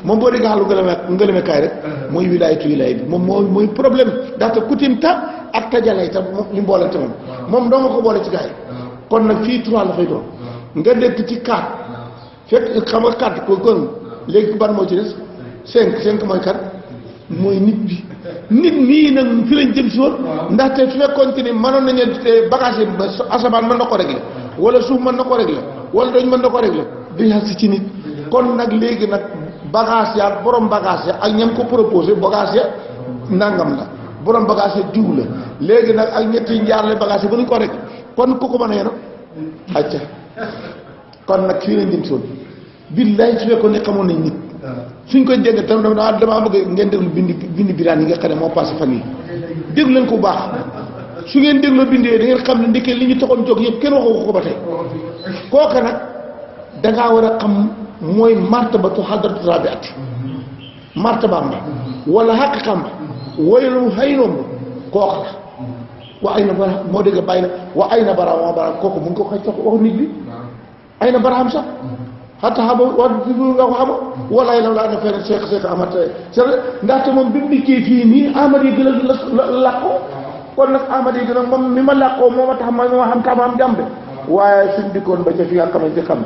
moom boo déggee xalu ngëlëme kaay rek mooy wilaayatu wilaay bi moom mooy problème ndaxte kutim ta ak tajalay ta ñu mboolante moom doo nga ko boole ci gars yi kon nag fii 3 la fay doon nga nekk ci 4 fekk xam nga 4 ko kon léegi ban moo ci des 5 mooy 4 mooy nit bi nit mii nag fi lañ jëm si woon ndaxte su fekkoon ni mënoon nañu bagage yi asamaan mën na ko régler wala suuf mën na ko régler wala dañ mën na ko régler duñ xas si ci nit kon nag léegi nag bagage ya borom bagage ya ak ñam ko proposé bagage ya nangam la borom bagage ya diw la léegi nag ak ñetti njaarle bagage ya mënuñ ko rek kon ku ko mën a yeno acca kon nag fii lañ jëm si woon billaay su fekkoon ne xamoon nañ nit suñ koy dégg tam damaa bëgg ngeen déglu bind biraan yi nga xam ne moo passé fan yi déglu leen ko bu baax su ngeen dégloo bindee da ngeen xam ne ndeke li ñu taxoon jóg yëpp kenn waxu ko ba tey kooka nag dangaa war a xam mooy martabatu hadratu rabiati martabaam ba wala xaqiqam ba woylu xëy noom kooka la wa ay na bara moo dégg bàyyi na wa ay na baraam waa baraam kooku mu ngi ko xëy sax waxu nit bi ay na baraam sax xataa xam nga nga ko xam walaay la laa ne feneen Cheikh Amad ndaxte moom bi mu dikkee fii nii Amad yi gën a làqoo kon nag Amad yi gën a moom mi ma làqoo moo ma tax ma xam tam am jàmm de waaye suñ dikkoon ba ca fi nga xamante xam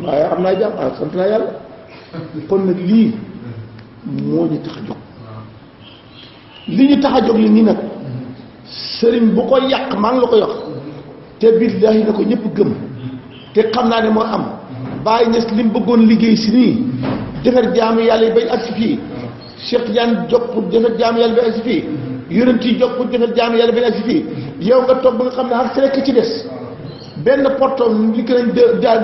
ne waaye am naa jàmm sant naa yàlla kon nag lii moo ñu tax a jóg li ñu tax a jóg li nii nag sëriñ bu ko yàq maa ngi la koy wax te billaahi na ko ñëpp gëm te xam naa ne moo am Baye Niass li mu bëggoon liggéey si nii defar jaamu yàlla yi bañ agsi fii Cheikh Tidiane jóg pour defar jaamu yàlla bañ agsi fii yonent yi jóg pour defar jaamu yàlla bañ agsi fii yow nga toog ba nga xam ne ak rekk ci des benn portom li ko nañ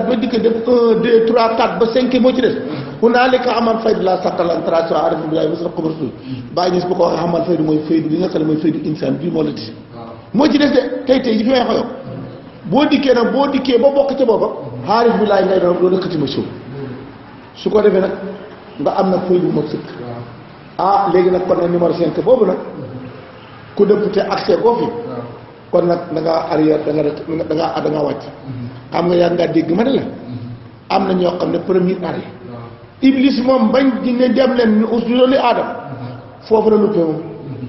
ba dikk def 1 2 3 4 ba 5 moo ci des ku naa li ko amal faydu la sàkkalan traçon araf bilaay mos rek xabar suul Baye Niass bu ko waxee amal faydu mooy faydu li nga xam ne mooy faydu insaan bii moo la dis moo ci des de tey ji fi may xoyo boo dikkee nag boo dikkee ba bokk ca booba xaarif bi laay ngay doon doo dëkkati ma suuf su ko defee nag nga am nag faydu ma sëkk léegi nag kon nag numéro 5 boobu nag ku dëpp te accès boo fi kon nag da ngaa arrière da ngaa wàcc xam nga yaa ngaa dégg ma ne la am na ñoo xam ne premier arrêt iblis moom bañ di ne dem leen ñu us li aadam foofu la luppee moom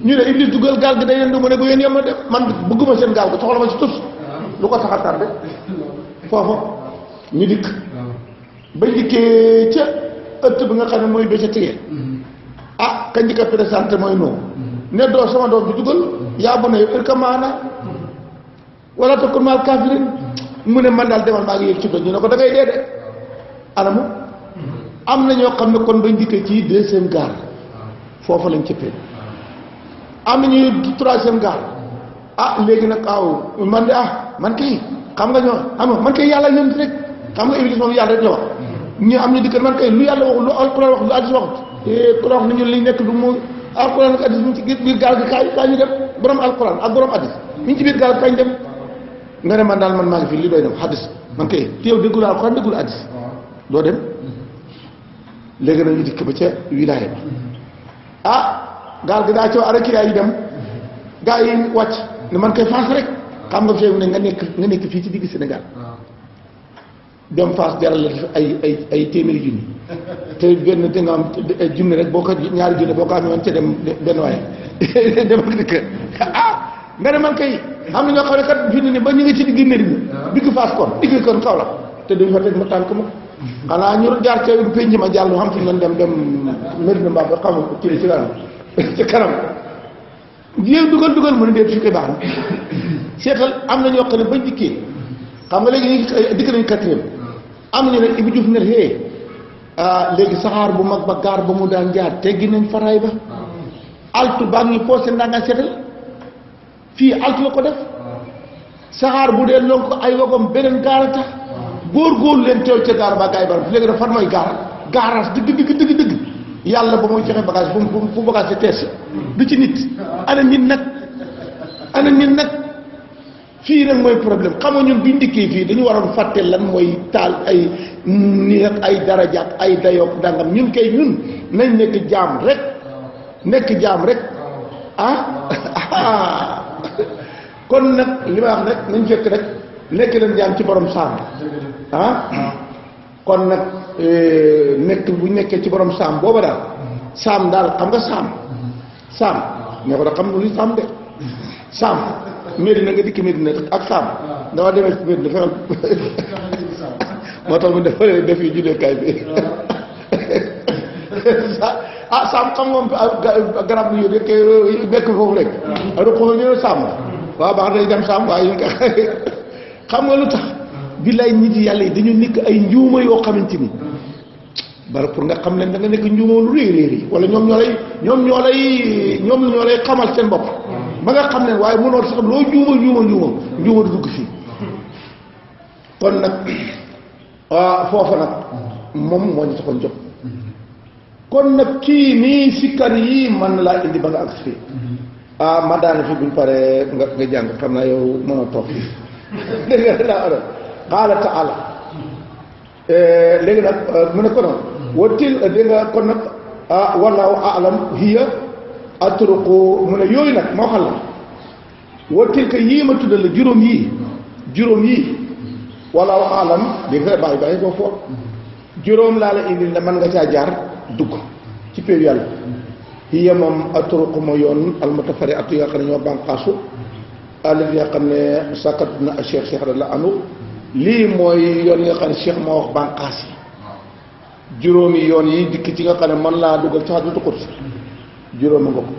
ñu ne iblis dugal gaal gi day leen du mu ne bu yéen yem na de man bëgguma seen gaal gi soxla ma si tus lu ko tax a tardé foofa ñu dikk bañ dikkee ca ëtt bi nga xam ne mooy ba ca tegee kañ di ko présenté mooy noonu ne doo sama doom bi dugal yaa bu ne irka maana wala takun maal kafirin mu ne man daal demal maa ngi yëg ci doj ñu ne ko da ngay dee de anamu am na ñoo xam ne kon bañ dikkee ci deuxième gaal foofa lañ cëppee am na ñuy troisième gaal léegi nag man de man kay xam nga ñoo am man kay yàlla ñun rek xam nga Iblis moom yàlla rek la wax ñu am ñu dikk man kay lu yàlla wax lu alquran wax lu addis waxut ku la wax ni ñun li nekk du mu alquran ak addis mu ci biir gaal gi kaay ñu dem borom alquran ak borom addis mi ngi ci biir gaal gi kañ dem nga ne man daal man maa ngi fi li doy na addis man kay te yow déggul alquran déggul addis doo dem léegi nag ñu dikk ba ca wilaaya ba gaal gi daa coow ara kiraa yi dem gaa yi wàcc ne man koy Fass rek xam nga fi ne nga nekk fii ci digg Sénégal dem Fass jaral la ay téeméeri junni te benn da nga am junni rek boo ko ñaari junni boo ko amee woon ca dem benn waaye dem ak dikk nga ne man kay xam na ñoo xam ne kat fi ne ba ñu ngi ci digg Médina digg Fass kon digg kon Kaolack te duñ fa teg ma tànk ma xanaa ñu jaar ca penc ma jàll xam fi ñu dem Médina mbaa ba xam ci kanam ci kanam jéem dugal mu ne déet fi koy baax na seetal am na ñoo xam ne bañ dikkee xam nga léegi dikk nañu quatrième am nañu ne Ibou Diouf ne léegi saxaar bu mag ba gaar ba mu daan jaar teggi nañ faraay ba altu baa ngi posé ndaa nga seetal fii altu la ko def saxaar bu dee lonk ko ay wagom beneen gaar a tax góor-góorlu leen teew ca gaar ba gaay baram léegi dafa fan mooy gaaraas dëgg yàlla ba mooy joxe bagage fu bagage si tees du ci nit ana nit nag fii nag mooy problème xam nga ñun biñ dikkee fii dañu waroon fàtte lan mooy taal ay nii ak ay darajaat ay dayoog dangam ñun kay ñun nañ nekk jaam rek kon nag li ma wax rek nañ fekk rek nekk leen jaam ci borom saam kon nag nekk bu nekkee ci borom saam booba daal saam daal xam nga saam ne ko da xam lu saam de saam Medina nga dikk Medina ak saam dama demee ci Medina fexeel moo tax mu def yi julleekaay bi saam xam nga garab yu nekk foofu rek ruquma ñu ne saam waaw baax day dem saam waaye xam nga lu tax billaay nit yàlla yi dañu nekk ay njuuma yoo xamante ni bari pour nga xam leen da nga nekk njuuma lu réy wala ñoom ñoo lay xamal seen bopp ba nga xam ne waaye mënoo sax loo njuuma du dugg fii kon nag foofa nag moom moo ñu taxoon jóg kon nag kii nii sikkar yi mën na laa indi ba nga agsi fii ma daane fi buñ paree nga jàng xam naa yow mën a toog fii dégg nga daa ara qaala taala léegi nag mu ne ko noonu watil dégg nga kon nag wallahu a'lam hiya atruqu mu ne yooyu nag moo xam la watil ka yii ma tuddal la juróom yii wallahu a'lam di nga bàyyi ko foofu juróom laa la indil ne mën nga caa jaar dugg ci péew yàlla hiya moom atruqu ma yoon almutafari atu yoo xam ne ñoo bànqaasu àll yoo xam ne sakkat na cheikh la anu lii mooy yoon yi nga xam ne cheikh moo wax bànqaas yi juróomi yoon yi dikk ci nga xam ne mën laa dugal ci xaddu qudsi juróomi nga ko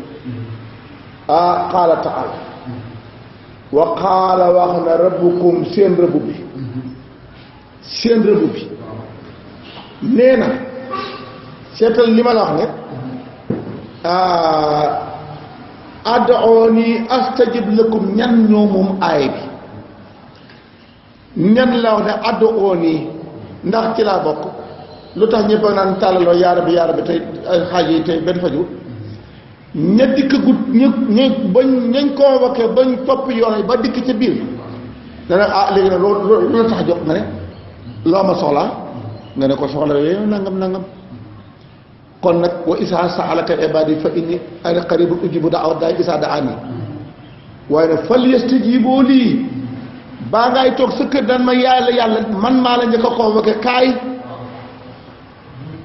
qaala taala wa qaala wax na rabbukum seen rëbb bi nee na seetal li ma la wax ne ad'uuni astajib lakum ñan ñoo moom aay bi ñan la wax ne ad'uuni ndax ci laa bokk lu tax ñëpp a naan tàllaloo yaara bi tey xaaj yi tey benn faju ña dikk gut ñu bañ ñañ convoqué bañ topp yoon yi ba dikk ca biir dana léegi nag loolu la tax a jóg nga ne loo ma soxlaa nga ne ko soxla yooyu nangam kon nag wa isaa sa'alaka ibaadi fa inni ana qaribun ujibu da'wata daa'i izaa da'aani waaye nag fal yastajibu lii baa ngay toog sa kër daan ma yàlla man maa la njëkk a convoqué kaay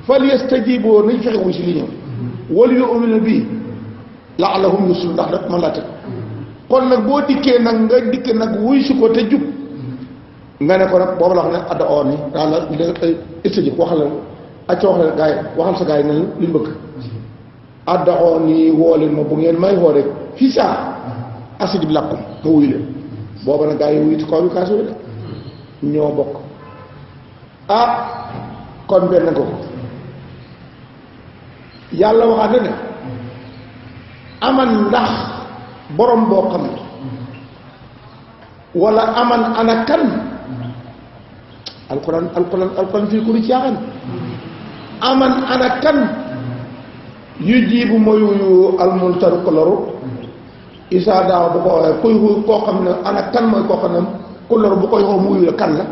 fal yastajibu nañ fexe wuy si li ñëw wal yu'minu bii la'allahum yuslimuun ndax nag man laa teg kon nag boo dikkee nag nga dikkee nag wuy si ko te jub nga ne ko nag boobu la wax ne adda oon ni daal la istajib waxal la acca wax la gaay waxal sa gaay ne luñ bëgg adda oon ni woo leen ma bu ngeen may woo rek fii saa astajib lakum ma wuyu leen booba nag gaay yi wuyu ci convocation bi de ñoo bokk kon benn ko yàlla waxaat na ne aman ndax borom boo xam ne wala aman ana kan alquran fii ku di caaxaan aman ana kan yu jiibu mooy wuyu almuntaru ko loru isaa daaw bu ko waxee kuy koo xam ne ana kan mooy koo xam ne ku loru bu koy xoo mu wuyu la kan la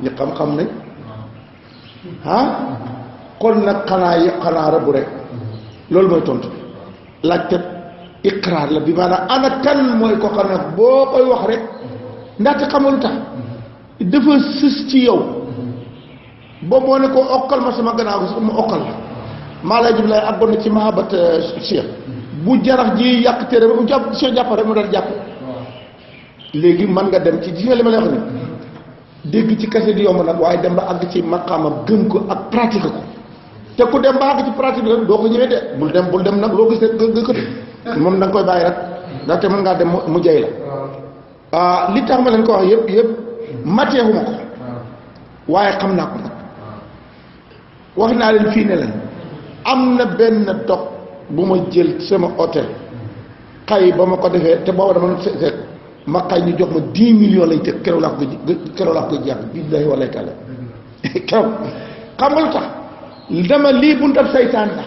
ñi xam-xam nañ kon nag xanaa rëbb rek loolu mooy tontu laajte iqraar la bi maanaam ana kan mooy ko xam ne boo koy wax rek ndaxte xamalu tax dafa sës ci yow boo moo ne ko okkal ma sama gannaaw bi sax mu okkal la maa lay jib lay àggoon na ci mahabat cheikh bu jarax ji yàq téere bu jàpp cheikh jàpp rek mu dal jàpp léegi mën nga dem ci gis nga li ma lay wax ni dégg ci kase di yomb nag waaye dem ba àgg ci maqaamam gëm ko ak pratique ko te ku dem ba àgg ci pratique rek doo ko ñëwee de bul dem nag loo gis rek nga kët moom da nga koy bàyyi rek ndaxte mën ngaa dem mu jay la li tax ma leen ko wax yëpp mateexuma ko waaye xam naa ko nag wax naa leen fii ne leen am na benn dog bu ma jël sama hôtel xay ba ma ko defee te booba dama seet ma xay ñu jox ma 10 millions lañ teg keroog laa ko jàpp billaahi wallaahi taala keroog xam nga lu tax dama lii buntab saytaan la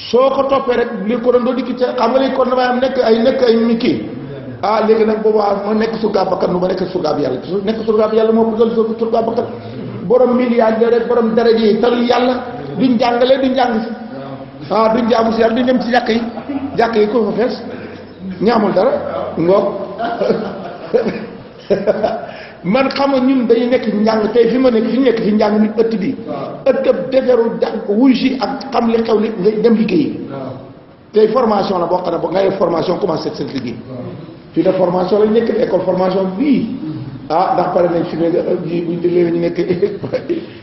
soo ko toppee rek li ko doon doo dikki ca xam nga léegi kon damay am nekk ay mi kii léegi nag boobaa ma nekk surgaab bakkan nu ma nekk surgaab yàlla nekk surgaab yàlla moo ko dal surgaab bakkan borom milliard rek borom daraje yi talul yàlla duñ jàngale duñ jàng si duñ jaamu si yàlla duñ dem ci jàkk yi ko fa fees ñaamul dara ngoog man xam nga ñun dañuy nekk njàng tey fi ma nekk fi ñu nekk fi njàng nit ëtt bi ëtt deferu wuy si ak xam li xew li nga dem liggéeyi tey formation la boo xam ne ba ngay formation commencé seen liggéey fii de formation lañ nekk école formation bii ndax pare nañ fi ne buñ léegi ñu nekk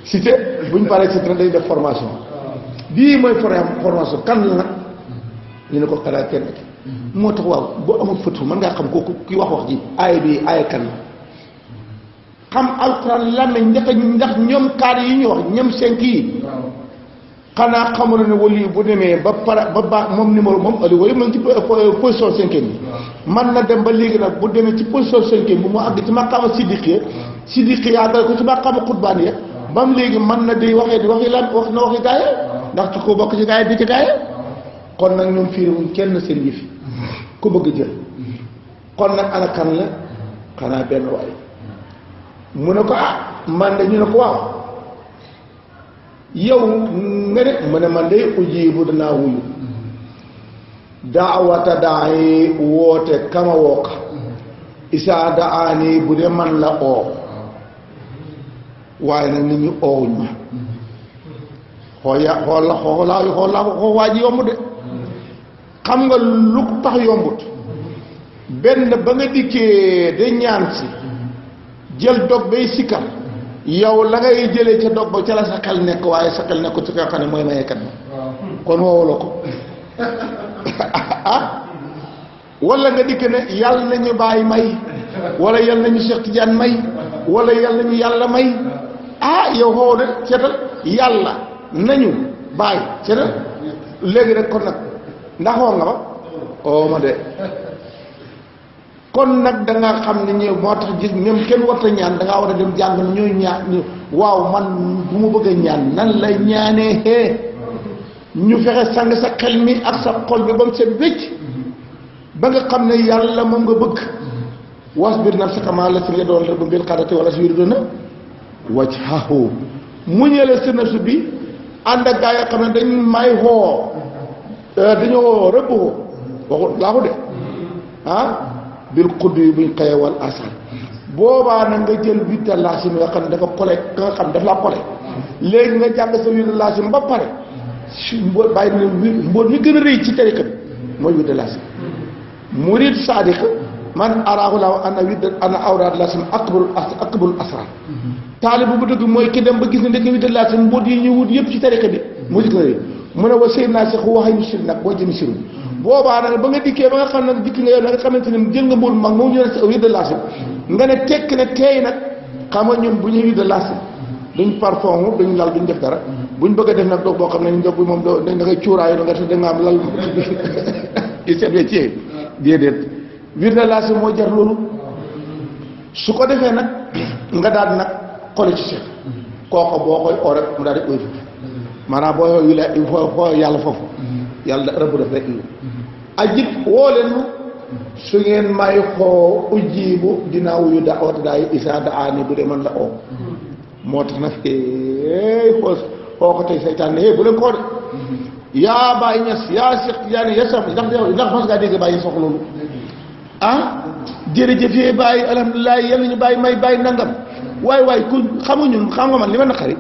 cité buñ paree cité dañuy def formation bii mooy formation kan la nag ñu ne ko xalaat kenn moo tax waaw boo amul fëtu mën ngaa xam kooku ki wax ji aaya bi aaya kan xam alxuraan làmmeñ ndax ñoom kaar yi ñu wax ñoom 5 yi xanaa xamul ne wali bu demee ba para ba baax moom numéro moom ali wali mu ngi ci position 5e bi man na dem ba léegi nag bu demee ci position 5e bi mu àgg ci maqaama siddiqiya àggal ko ci maqaama xutbaaniya bam léegi mën na di waxi lan wax na waxi gaaya ndax ci ko bokk ci gaaya di ci gaaya kon nag ñoom fiiriwuñ kenn seen yëfi ku bëgg jël kon nag ana kan la xanaa benn waay mu ne ko man de ñu ne ko waaw yow nga de mu ne man de ujiibu danaa wuyu daawata daay woote kama wooka isaa daani bu dee man la oo waaye nag nit ñi oowuñ ma xool waa ji yomb de xam nga lu tax yombut benn ba nga dikkee de ñaan si jël dog bay sikkar yow la ngay jëlee ca dog ba ca la sa xel nekk waaye sa xel nekk ci ko xam ne mooy mayekat ma kon woowuloo ko wala nga dikk ne yàlla nañu bàyyi may wala yàlla nañu Cheikh Tidiane may wala yàlla nañu yàlla may yow xoow de seetal yàlla nañu bàyyi seetal léegi rek kon nag ndax woo nga ba ma de kon nag da nga xam ne ñëw moo tax gis ñoom kenn warta ñaan da ngaa war a dem jàng ñooy ñaan waaw man bu mu bëgg a ñaan nan lay ñaanee ñu fexe sang sa xel mi ak sa xol bi ba mu seen wécc ba nga xam ne yàlla moom nga bëgg wasbir nafsaka maa llaziina yad'uuna rabbahum bil ghadaati wal ashyi yuriiduuna wajhahu mu ñële sa nafsu bi ànd ak gaa yi xam ne dañ may xoo dañoo rëbb xoo waxut laa ko de bil xudd yi buñ xëyee wal asar boobaa nag nga jël witta laasim nga xam ne dafa kole nga xam daf laa kole léegi nga jàng sa witta laasim ba pare mboot bàyyi ne mboot mi gën a rëy ci tariqa bi mooy witta laasim murid sadiq man araahu laahu ana awraad laasim akbarul asrar taalibu bu dëgg mooy ki dem ba gis ne ndekk witta laasim mboot yi ñu wut yëpp ci tariqa bi moo ci gën a rëy mu ne wa sëy naa si waxay ñu sir nag boo jëmi siru boobaa nag ba nga dikkee ba nga xam ne dikk nga yow na nga xamante ne jël nga mbuur mag moom ñu ne witta laasim nga ne tekk ne teey nag xam nga ñun bu ñuy witta laasim duñ parfum duñ lal duñ def dara buñ bëgg a def nag doog boo xam ne ndox bi moom da ngay cuuraayu da nga te da nga am lal i seet wee ci déedéet witta laasim moo jar loolu su ko defee nag nga daal nag xole ci seet kooko boo koy oo rek mu daal di oy maanaam boo wila foo yàlla foofu yàlla rëbb daf rek ajib woo leen su ngeen may xoo ujiibu dinaa wuyu daawata daay isaa daani bu dee man la oo moo tax nag xoo ko tey saytaan ne bu leen koo de yaa Baay Ñas yaa Cheikh Tidiane ya sam ndax mas ngaa dégg bàyyi soxla loolu jërëjëfee bàyyi alhamdulilah yal nañu bàyyi may bàyyi nangam waay ku xamuñu xam nga man li ma naqari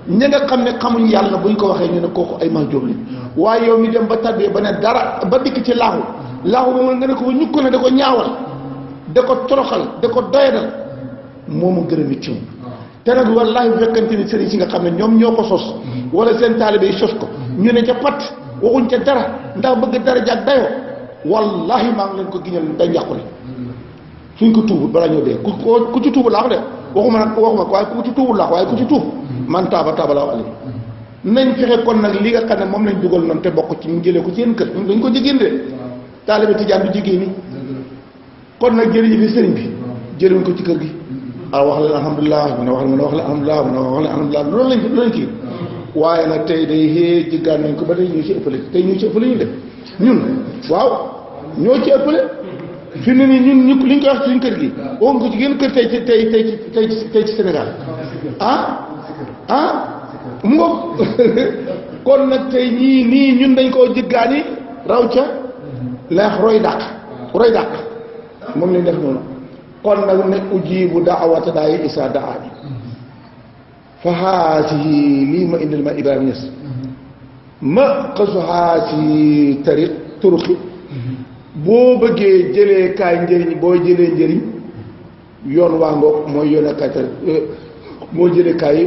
ñi nga xam ne xamuñ yàlla buñ ko waxee ñu ne kooku ay mahjoob lañ waaye yow mi dem ba tabbee ba ne dara ba dikk ci laaxu moom nga ne ko ba ñukk ne da ko ñaawal da ko toroxal da ko doyadal moomu gërëm it ci moom te nag wallaahi bu fekkante ni sëriñ si nga xam ne ñoom ñoo ko sos wala seen taalibe yi sos ko ñu ne ca pat waxuñ ca dara ndax bëgg dara jàg dayoo wallaahi maa ngi leen ko giñal day njàqule suñ ko tuubul balaa ñoo dee ku ci tuubul laa ko de waxuma ko waaye ku ci tuubul laa ko waaye ku ci tuub man taaba laa wax nañ fexe kon nag li nga xam ne moom lañ dugal noonu te bokk ci ñu jëlee ko ci yéen kër dañ ko jigéen de taalibe tijaan du jigéen ñi kon nag jërëjëf sëriñ bi jëlewuñ ko ci kër gi wax leen alhamdulilah wax leen alhamdulilah loolu lañ kii waaye nag tey day xée jiggaan nañ ko ba tey ñoo ci ëppale tey ñoo ci ëppale ñu def ñun waaw ñoo ci ëppale fi mu ne nii ñun li ñu koy wax suñu kër gi waxuñ ko ci gën kër tey ci Sénégal mu ngoog kon nag tey nii ñun dañ koo jiggaani raw ca leex roy dàq moom lañ def noonu kon nag ne ujibu daawata daayi isaa daani fa haasihi lii ma indil ma Ibrahima Niass ma xasu haasihi turuqi boo bëggee jëlee kaay njëriñ boo jëlee njëriñ yoon waa ngoog mooy yoon kaay moo jëlee kaay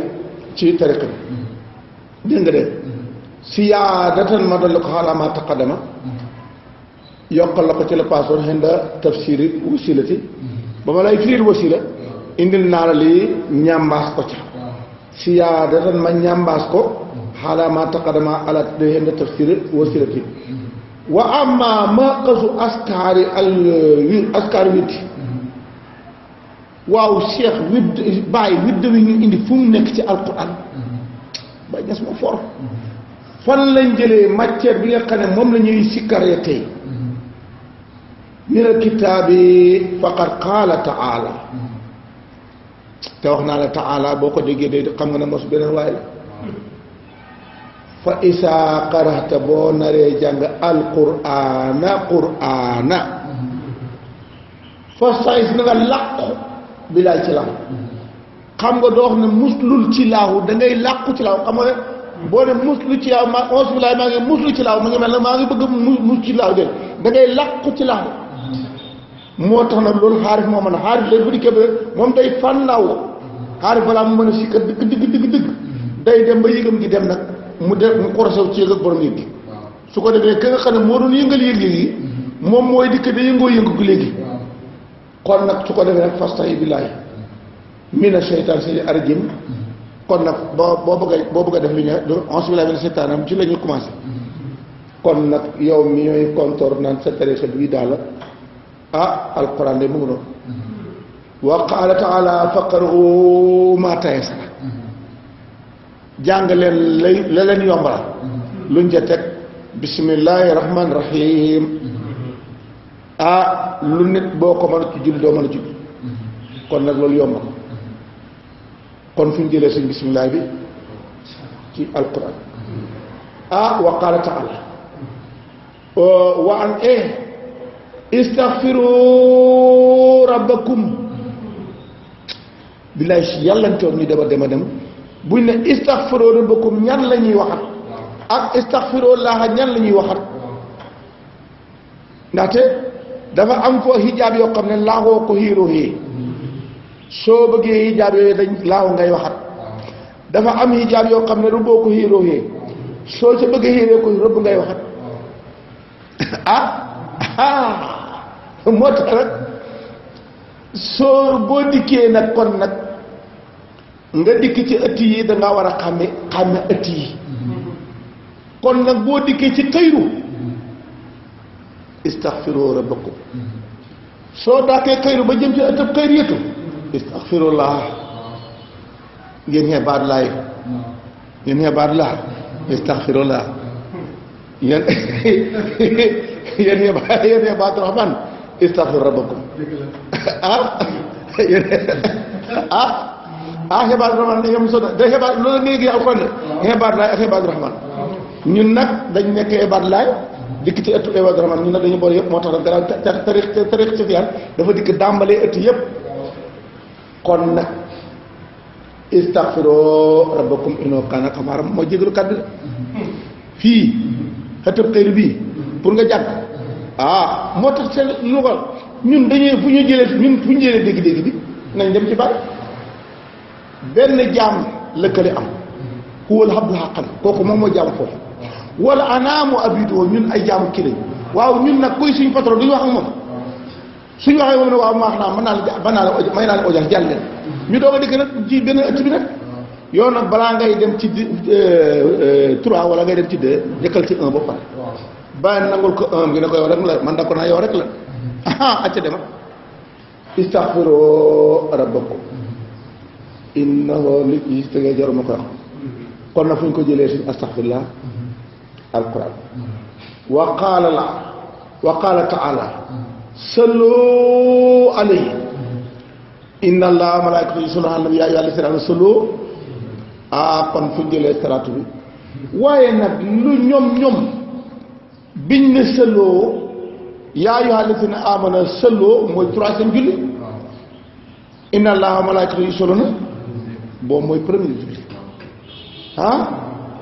ci tariqa bi dégg nga de siyaadatan ma dolli ko xaalaa ma taqaddama yokkal la ko ci la paasoon xenda tafsiri wasilati ba ma lay firil wasila indil naa la lii ñambaas ko ca siyaadatan ma ñambaas ko xaalaa ma taqaddama ala xenda tafsiri wasilati wa amma ma qasu askaari witti waaw cheikh widd bàyyi widd wi ñu indi fu mu nekk ci alquran Baye Niass moo for fan lañ jëlee matière bi nga xam ne moom la ñuy sikkaree tey min al kitaabi faqad qaala taala te wax naa la taala boo ko déggee day xam nga ne mos beneen waaye la fa isaa qara'ta boo naree jàng qur'aana fasta'iz na nga làqu billaay ci laahu xam nga doo wax ne muslul ci laahu da ngay làqu ci laahu xam nga boo ne muslu ci laahu ma auzu billaahi maa ngi muslu ci laahu ma ngi mel ne maa ngi bëgg mus ci laahu de da ngay làqu ci laahu moo tax nag loolu xaarif moo mën a xaarif lay bu dikkee ba moom day fànnaaw xaarif balaa mu mën a sikkat dëgg day dem ba yëgam gi dem nag mu xorosew ci yëg ak borom yëg gi su ko defee ka nga xam ne moo doon yëngal yëg-yëg yi moom mooy dikk da yëngoo yëngu gi léegi kon nag su ko defee nag fasta'iz billaahi mina sheytaan si arjim kon nag boo bëgg a def li ñu auzu billaahi mina sheytaan ci la ñu commencé kon nag yow mi ñooy kontoor naan sa tarixa bii daal alquran de mu ngi noonu wa qaala taala faqra'u maa tayassara jàng leen la leen yombalal luñ ca teg bismillahi rahmaani rahim lu nit boo ko mën a ci julli doo mën a julli kon nag loolu yomb ko kon fu ñu jëlee suñ bismillah bi ci alquran wa qaala taala wa an istaghfiru rabbakum billahi yàllantoon ñu dem buñ ne istaghfiru rabbakum ñan la ñuy waxat ak istaghfiru laaha ñan la ñuy waxat ndaxte dafa am foo hijaab yoo xam ne laaxoo ko hiiroo soo bëggee hijaab yooyu dañ laaxoo ngay waxat dafa am hijaab yoo xam ne rëbboo ko hiiroo soo ca bëggee hiiroo ko rëbb ngay waxat moo tax rek soo boo dikkee nag kon nag nga dikk ci ëtt yi dangaa war a xàmme ëtt yi kon nag boo dikkee ci xëyru istaghfiru rabbakum soo daakee xëyru ba jëm ci ëttëb xëyru yëtu istaghfirullah ngeen xee baat laay ngeen xee baat laa istaghfirullah yéen xee baat rahman istaghfiru rabbakum xibaar rahman yam so da xibaar loolu nga yëg alxuraan de xibaar laay ak xibaar rahman ñun nag dañ nekk xibaar laay dikk ci ëttu xibaar rahman ñun nag dañu boole yëpp moo tax nag garaaw tarix sufiyaan dafa dikk dàmbalee ëtt yëpp kon nag istaghfiru rabbakum innahu kaana ghaffaaran moo jégalu kàddu fii ëttëb xëyri bii pour nga jàpp moo tax seen lugal ñun dañuy fu ñu jëlee dégg-dégg bi nañ dem ci bari benn jaam lëkkale am huwal habdu haqqan kooku moom moo jaamu foofu wala anaamu abidu ñun ay jaamu kii lañ waaw ñun nag kuy suñ patron duñu wax ak moom suñu waxee moom ne waaw maa xam naa mën naa la may naa la audience jàll leen ñu doog a dikk nag ci benn ëtt bi nag yow nag balaa ngay dem ci 3 wala ngay dem ci 2 jëkkal ci 1 ba pare bàyyi nangul ko 1 gi ne ko yow rek la man da ko naa yow rek la acca dema istaghfiru rabbakum innahu li ci tegee jaruma ko wax kon nag fu ñu ko jëlee suñ astaghfirullah alquran wa qaala taala sallu alayhi inna allaha wa malaikatahu yusalluna ala nabi ya ayyuha allazina amanu sallu kon fu ñu jëlee salaatu bi waaye nag lu ñoom biñ ne sëlloo yaa ayyuha allazina amanu sëlloo mooy 3e julli inna allaha wa malaikatahu yusalluna boobu mooy premier julli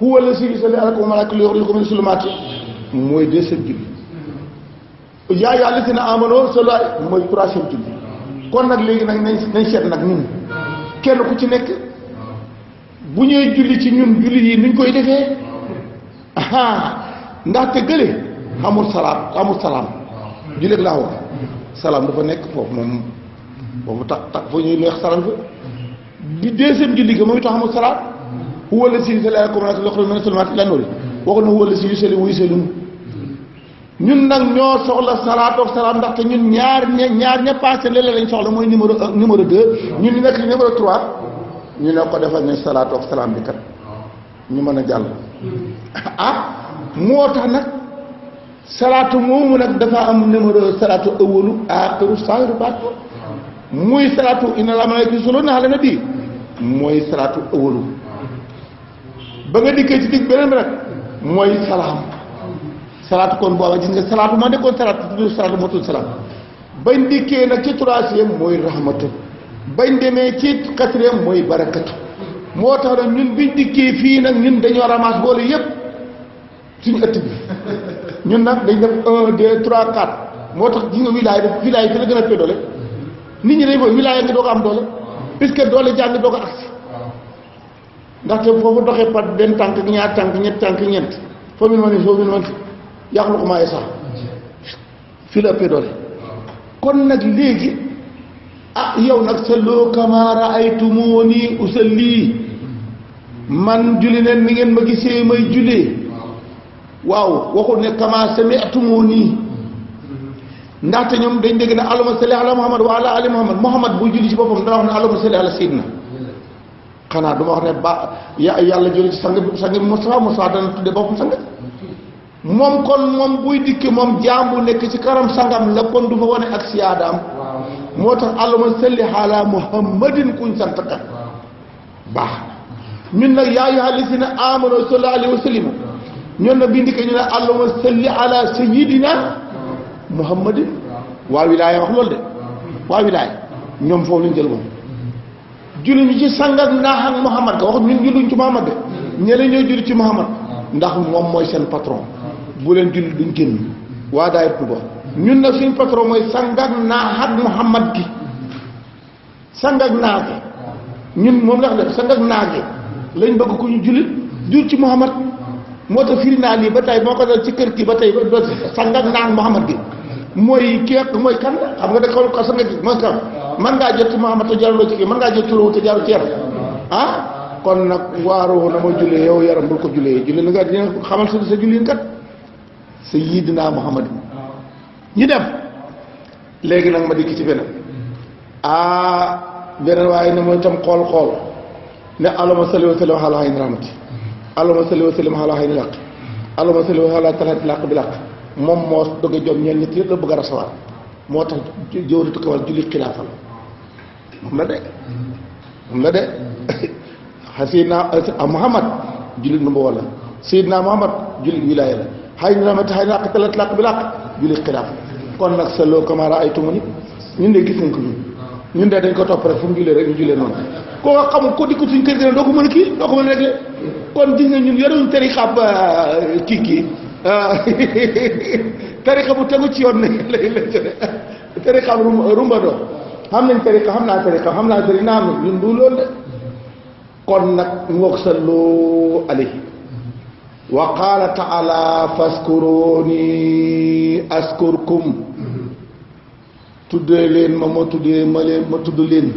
huwa allazi yusalli alaykum wa malaikatuhu yukhrijukum mina zulumaati mooy 2e julli yaa ayyuha allazina amanu sallu mooy 3e julli kon nag léegi nag nañ seet nag ñun kenn ku ci nekk bu ñuy julli ci ñun julli yi nuñ koy defee ndaxte gële amul salaam julleeg laa wax salaam dafa nekk foofu moom foofu tax foo ñuy neex salaam fa bi 2e julli ga mooy tax amul salaam huwa allazi yusalli alaykum wa yukhrijukum mina zulumaati ila nuur waxu na huwa allazi yusalli wa yusallimu ñun nag ñoo soxla salaatu ak salaam ndaxte ñun ñaar ña passé léeg-léeg lañ soxla mooy numéro 2 ñun ñu nekk numéro 3 ñu ne ko defal ne salaatu ak salaam bi kat ñu mën a jàll moo tax nag salaatu moomu nag dafa am numéro salaatu awwalu aaxiru saahiru baatinu muy salaatu inna llaaha wa malaa'ikatahu yusalluuna ala nabi mooy salaatu awwalu ba nga dikkee ci digg beneen bi nag mooy salaam salaatu kon booba gis nga salaatu moo nekkoon salaatu moo tudd salaam bañ dikkee nag ci troisième mooy rahmatu bañ demee ci quatrième mooy barakatu moo tax nag ñun biñ dikkee fii nag ñun dañoo ramasse boole yépp suñu ëtt bi ñun nag dañ def 1 2 3 4 moo tax gis nga wilaay fi la gën a doole nit ñi dañ foofu wilaay nga doog a am doole puisque doole jàng doog a agsi ndaxte foofu doxee par benn tànk ñaar tànk ñett tànk ñeent foo min ma ni yàq lu ko maaye sax fii la ëppee doole kon nag léegi yow nag salloo kamaa ra'aytumuuni usalli man julli leen ni ngeen ma gisee may jullee waaw waxul ne kamaa sami'tumuuni ndaxte ñoom dañ dégg ne allahumma salli ala muhammad wa ala ali muhammad bu julli ci boppam dana wax ne allahumma salli ala sayyidina xanaa duma wax ne yàlla julli ci sang bi Mustafa dana tudde boppam sang moom kon moom buy dikki moom jaam bu nekk ci karam sangam la kon du fa wane ak siyaadaam moo tax allahumma salli ala muhammadin kuñ sant kat baax ñun nag yaa ayyuhal lazina amanu sallu alayhi wa sallimu ñun nag bi ndikkee ñu ne allahumma salli ala sayyidina muhammadin waa wilaaya wax loolu de waa wilaaya ñoom foofu lañ jël moom julli ñu ci sangat naax ak muhammad ka wax ñun julluñ ci muhammad de ñeneen ñoo julli ci muhammad ndax moom mooy seen patron bu leen julli duñ génn waa daay tuba ñun nag suñ patron mooy sangak naax ak muhammad gi sangak naax gi ñun moom la wax de sangak naax gi lañ bëgg ku ñu jullit jur ci muhammad moo tax firi naa lii ba tey moo ko dal ci kër gi ba tey ba sangak naax muhammad gi mooy kii mooy kan xam nga da ko sanga gi mooy kan man ngaa jot ci muhammad te jaruloo ci kii man ngaa jot ci loolu te jaru ci yaram kon nag waaroo na ma jullee yow yaram bul ko jullee julli na nga dina xamal sa julliin kat sayyidina muhammad ñu dem léegi nag ma dikk ci beneen beneen waaye ne mooy tam xool ne allahumma salli wa sallim ala ayni rahmati allahumma salli wa sallim ala ayni laq allahumma salli wa ala talaati laq bi laq moom moo doge jom ñeen ñett yëpp la bëgg a recevoir moo tax jëwritu kawal julli xilaafa la moom la de Seydina Muhammad jullit nu wala Seydina Muhammad jullit wilaaya la xay na ramati xay na làq talat làq bi làq jullit xilaaf kon nag salloo kamaa ra'aytumuuni ñun de gis nañ ko ñun de dañ ko topp rek fu mu jullee rek ñu jullee noonu koo nga xamul ko di ko suñ kër gi doo ko mën a kii doo ko mën a réglé kon gis nga ñun yorewuñ tarixa kii tarixa bu tegu ci yoon ne lay tarixa rumba doo xam nañ tarixa xam naa tarixa xam naa tarixa naa am ñun du loolu de kon nag ngoog sallu alayhi wa qaala taala faskuruni askurkum tuddee leen ma tudd leen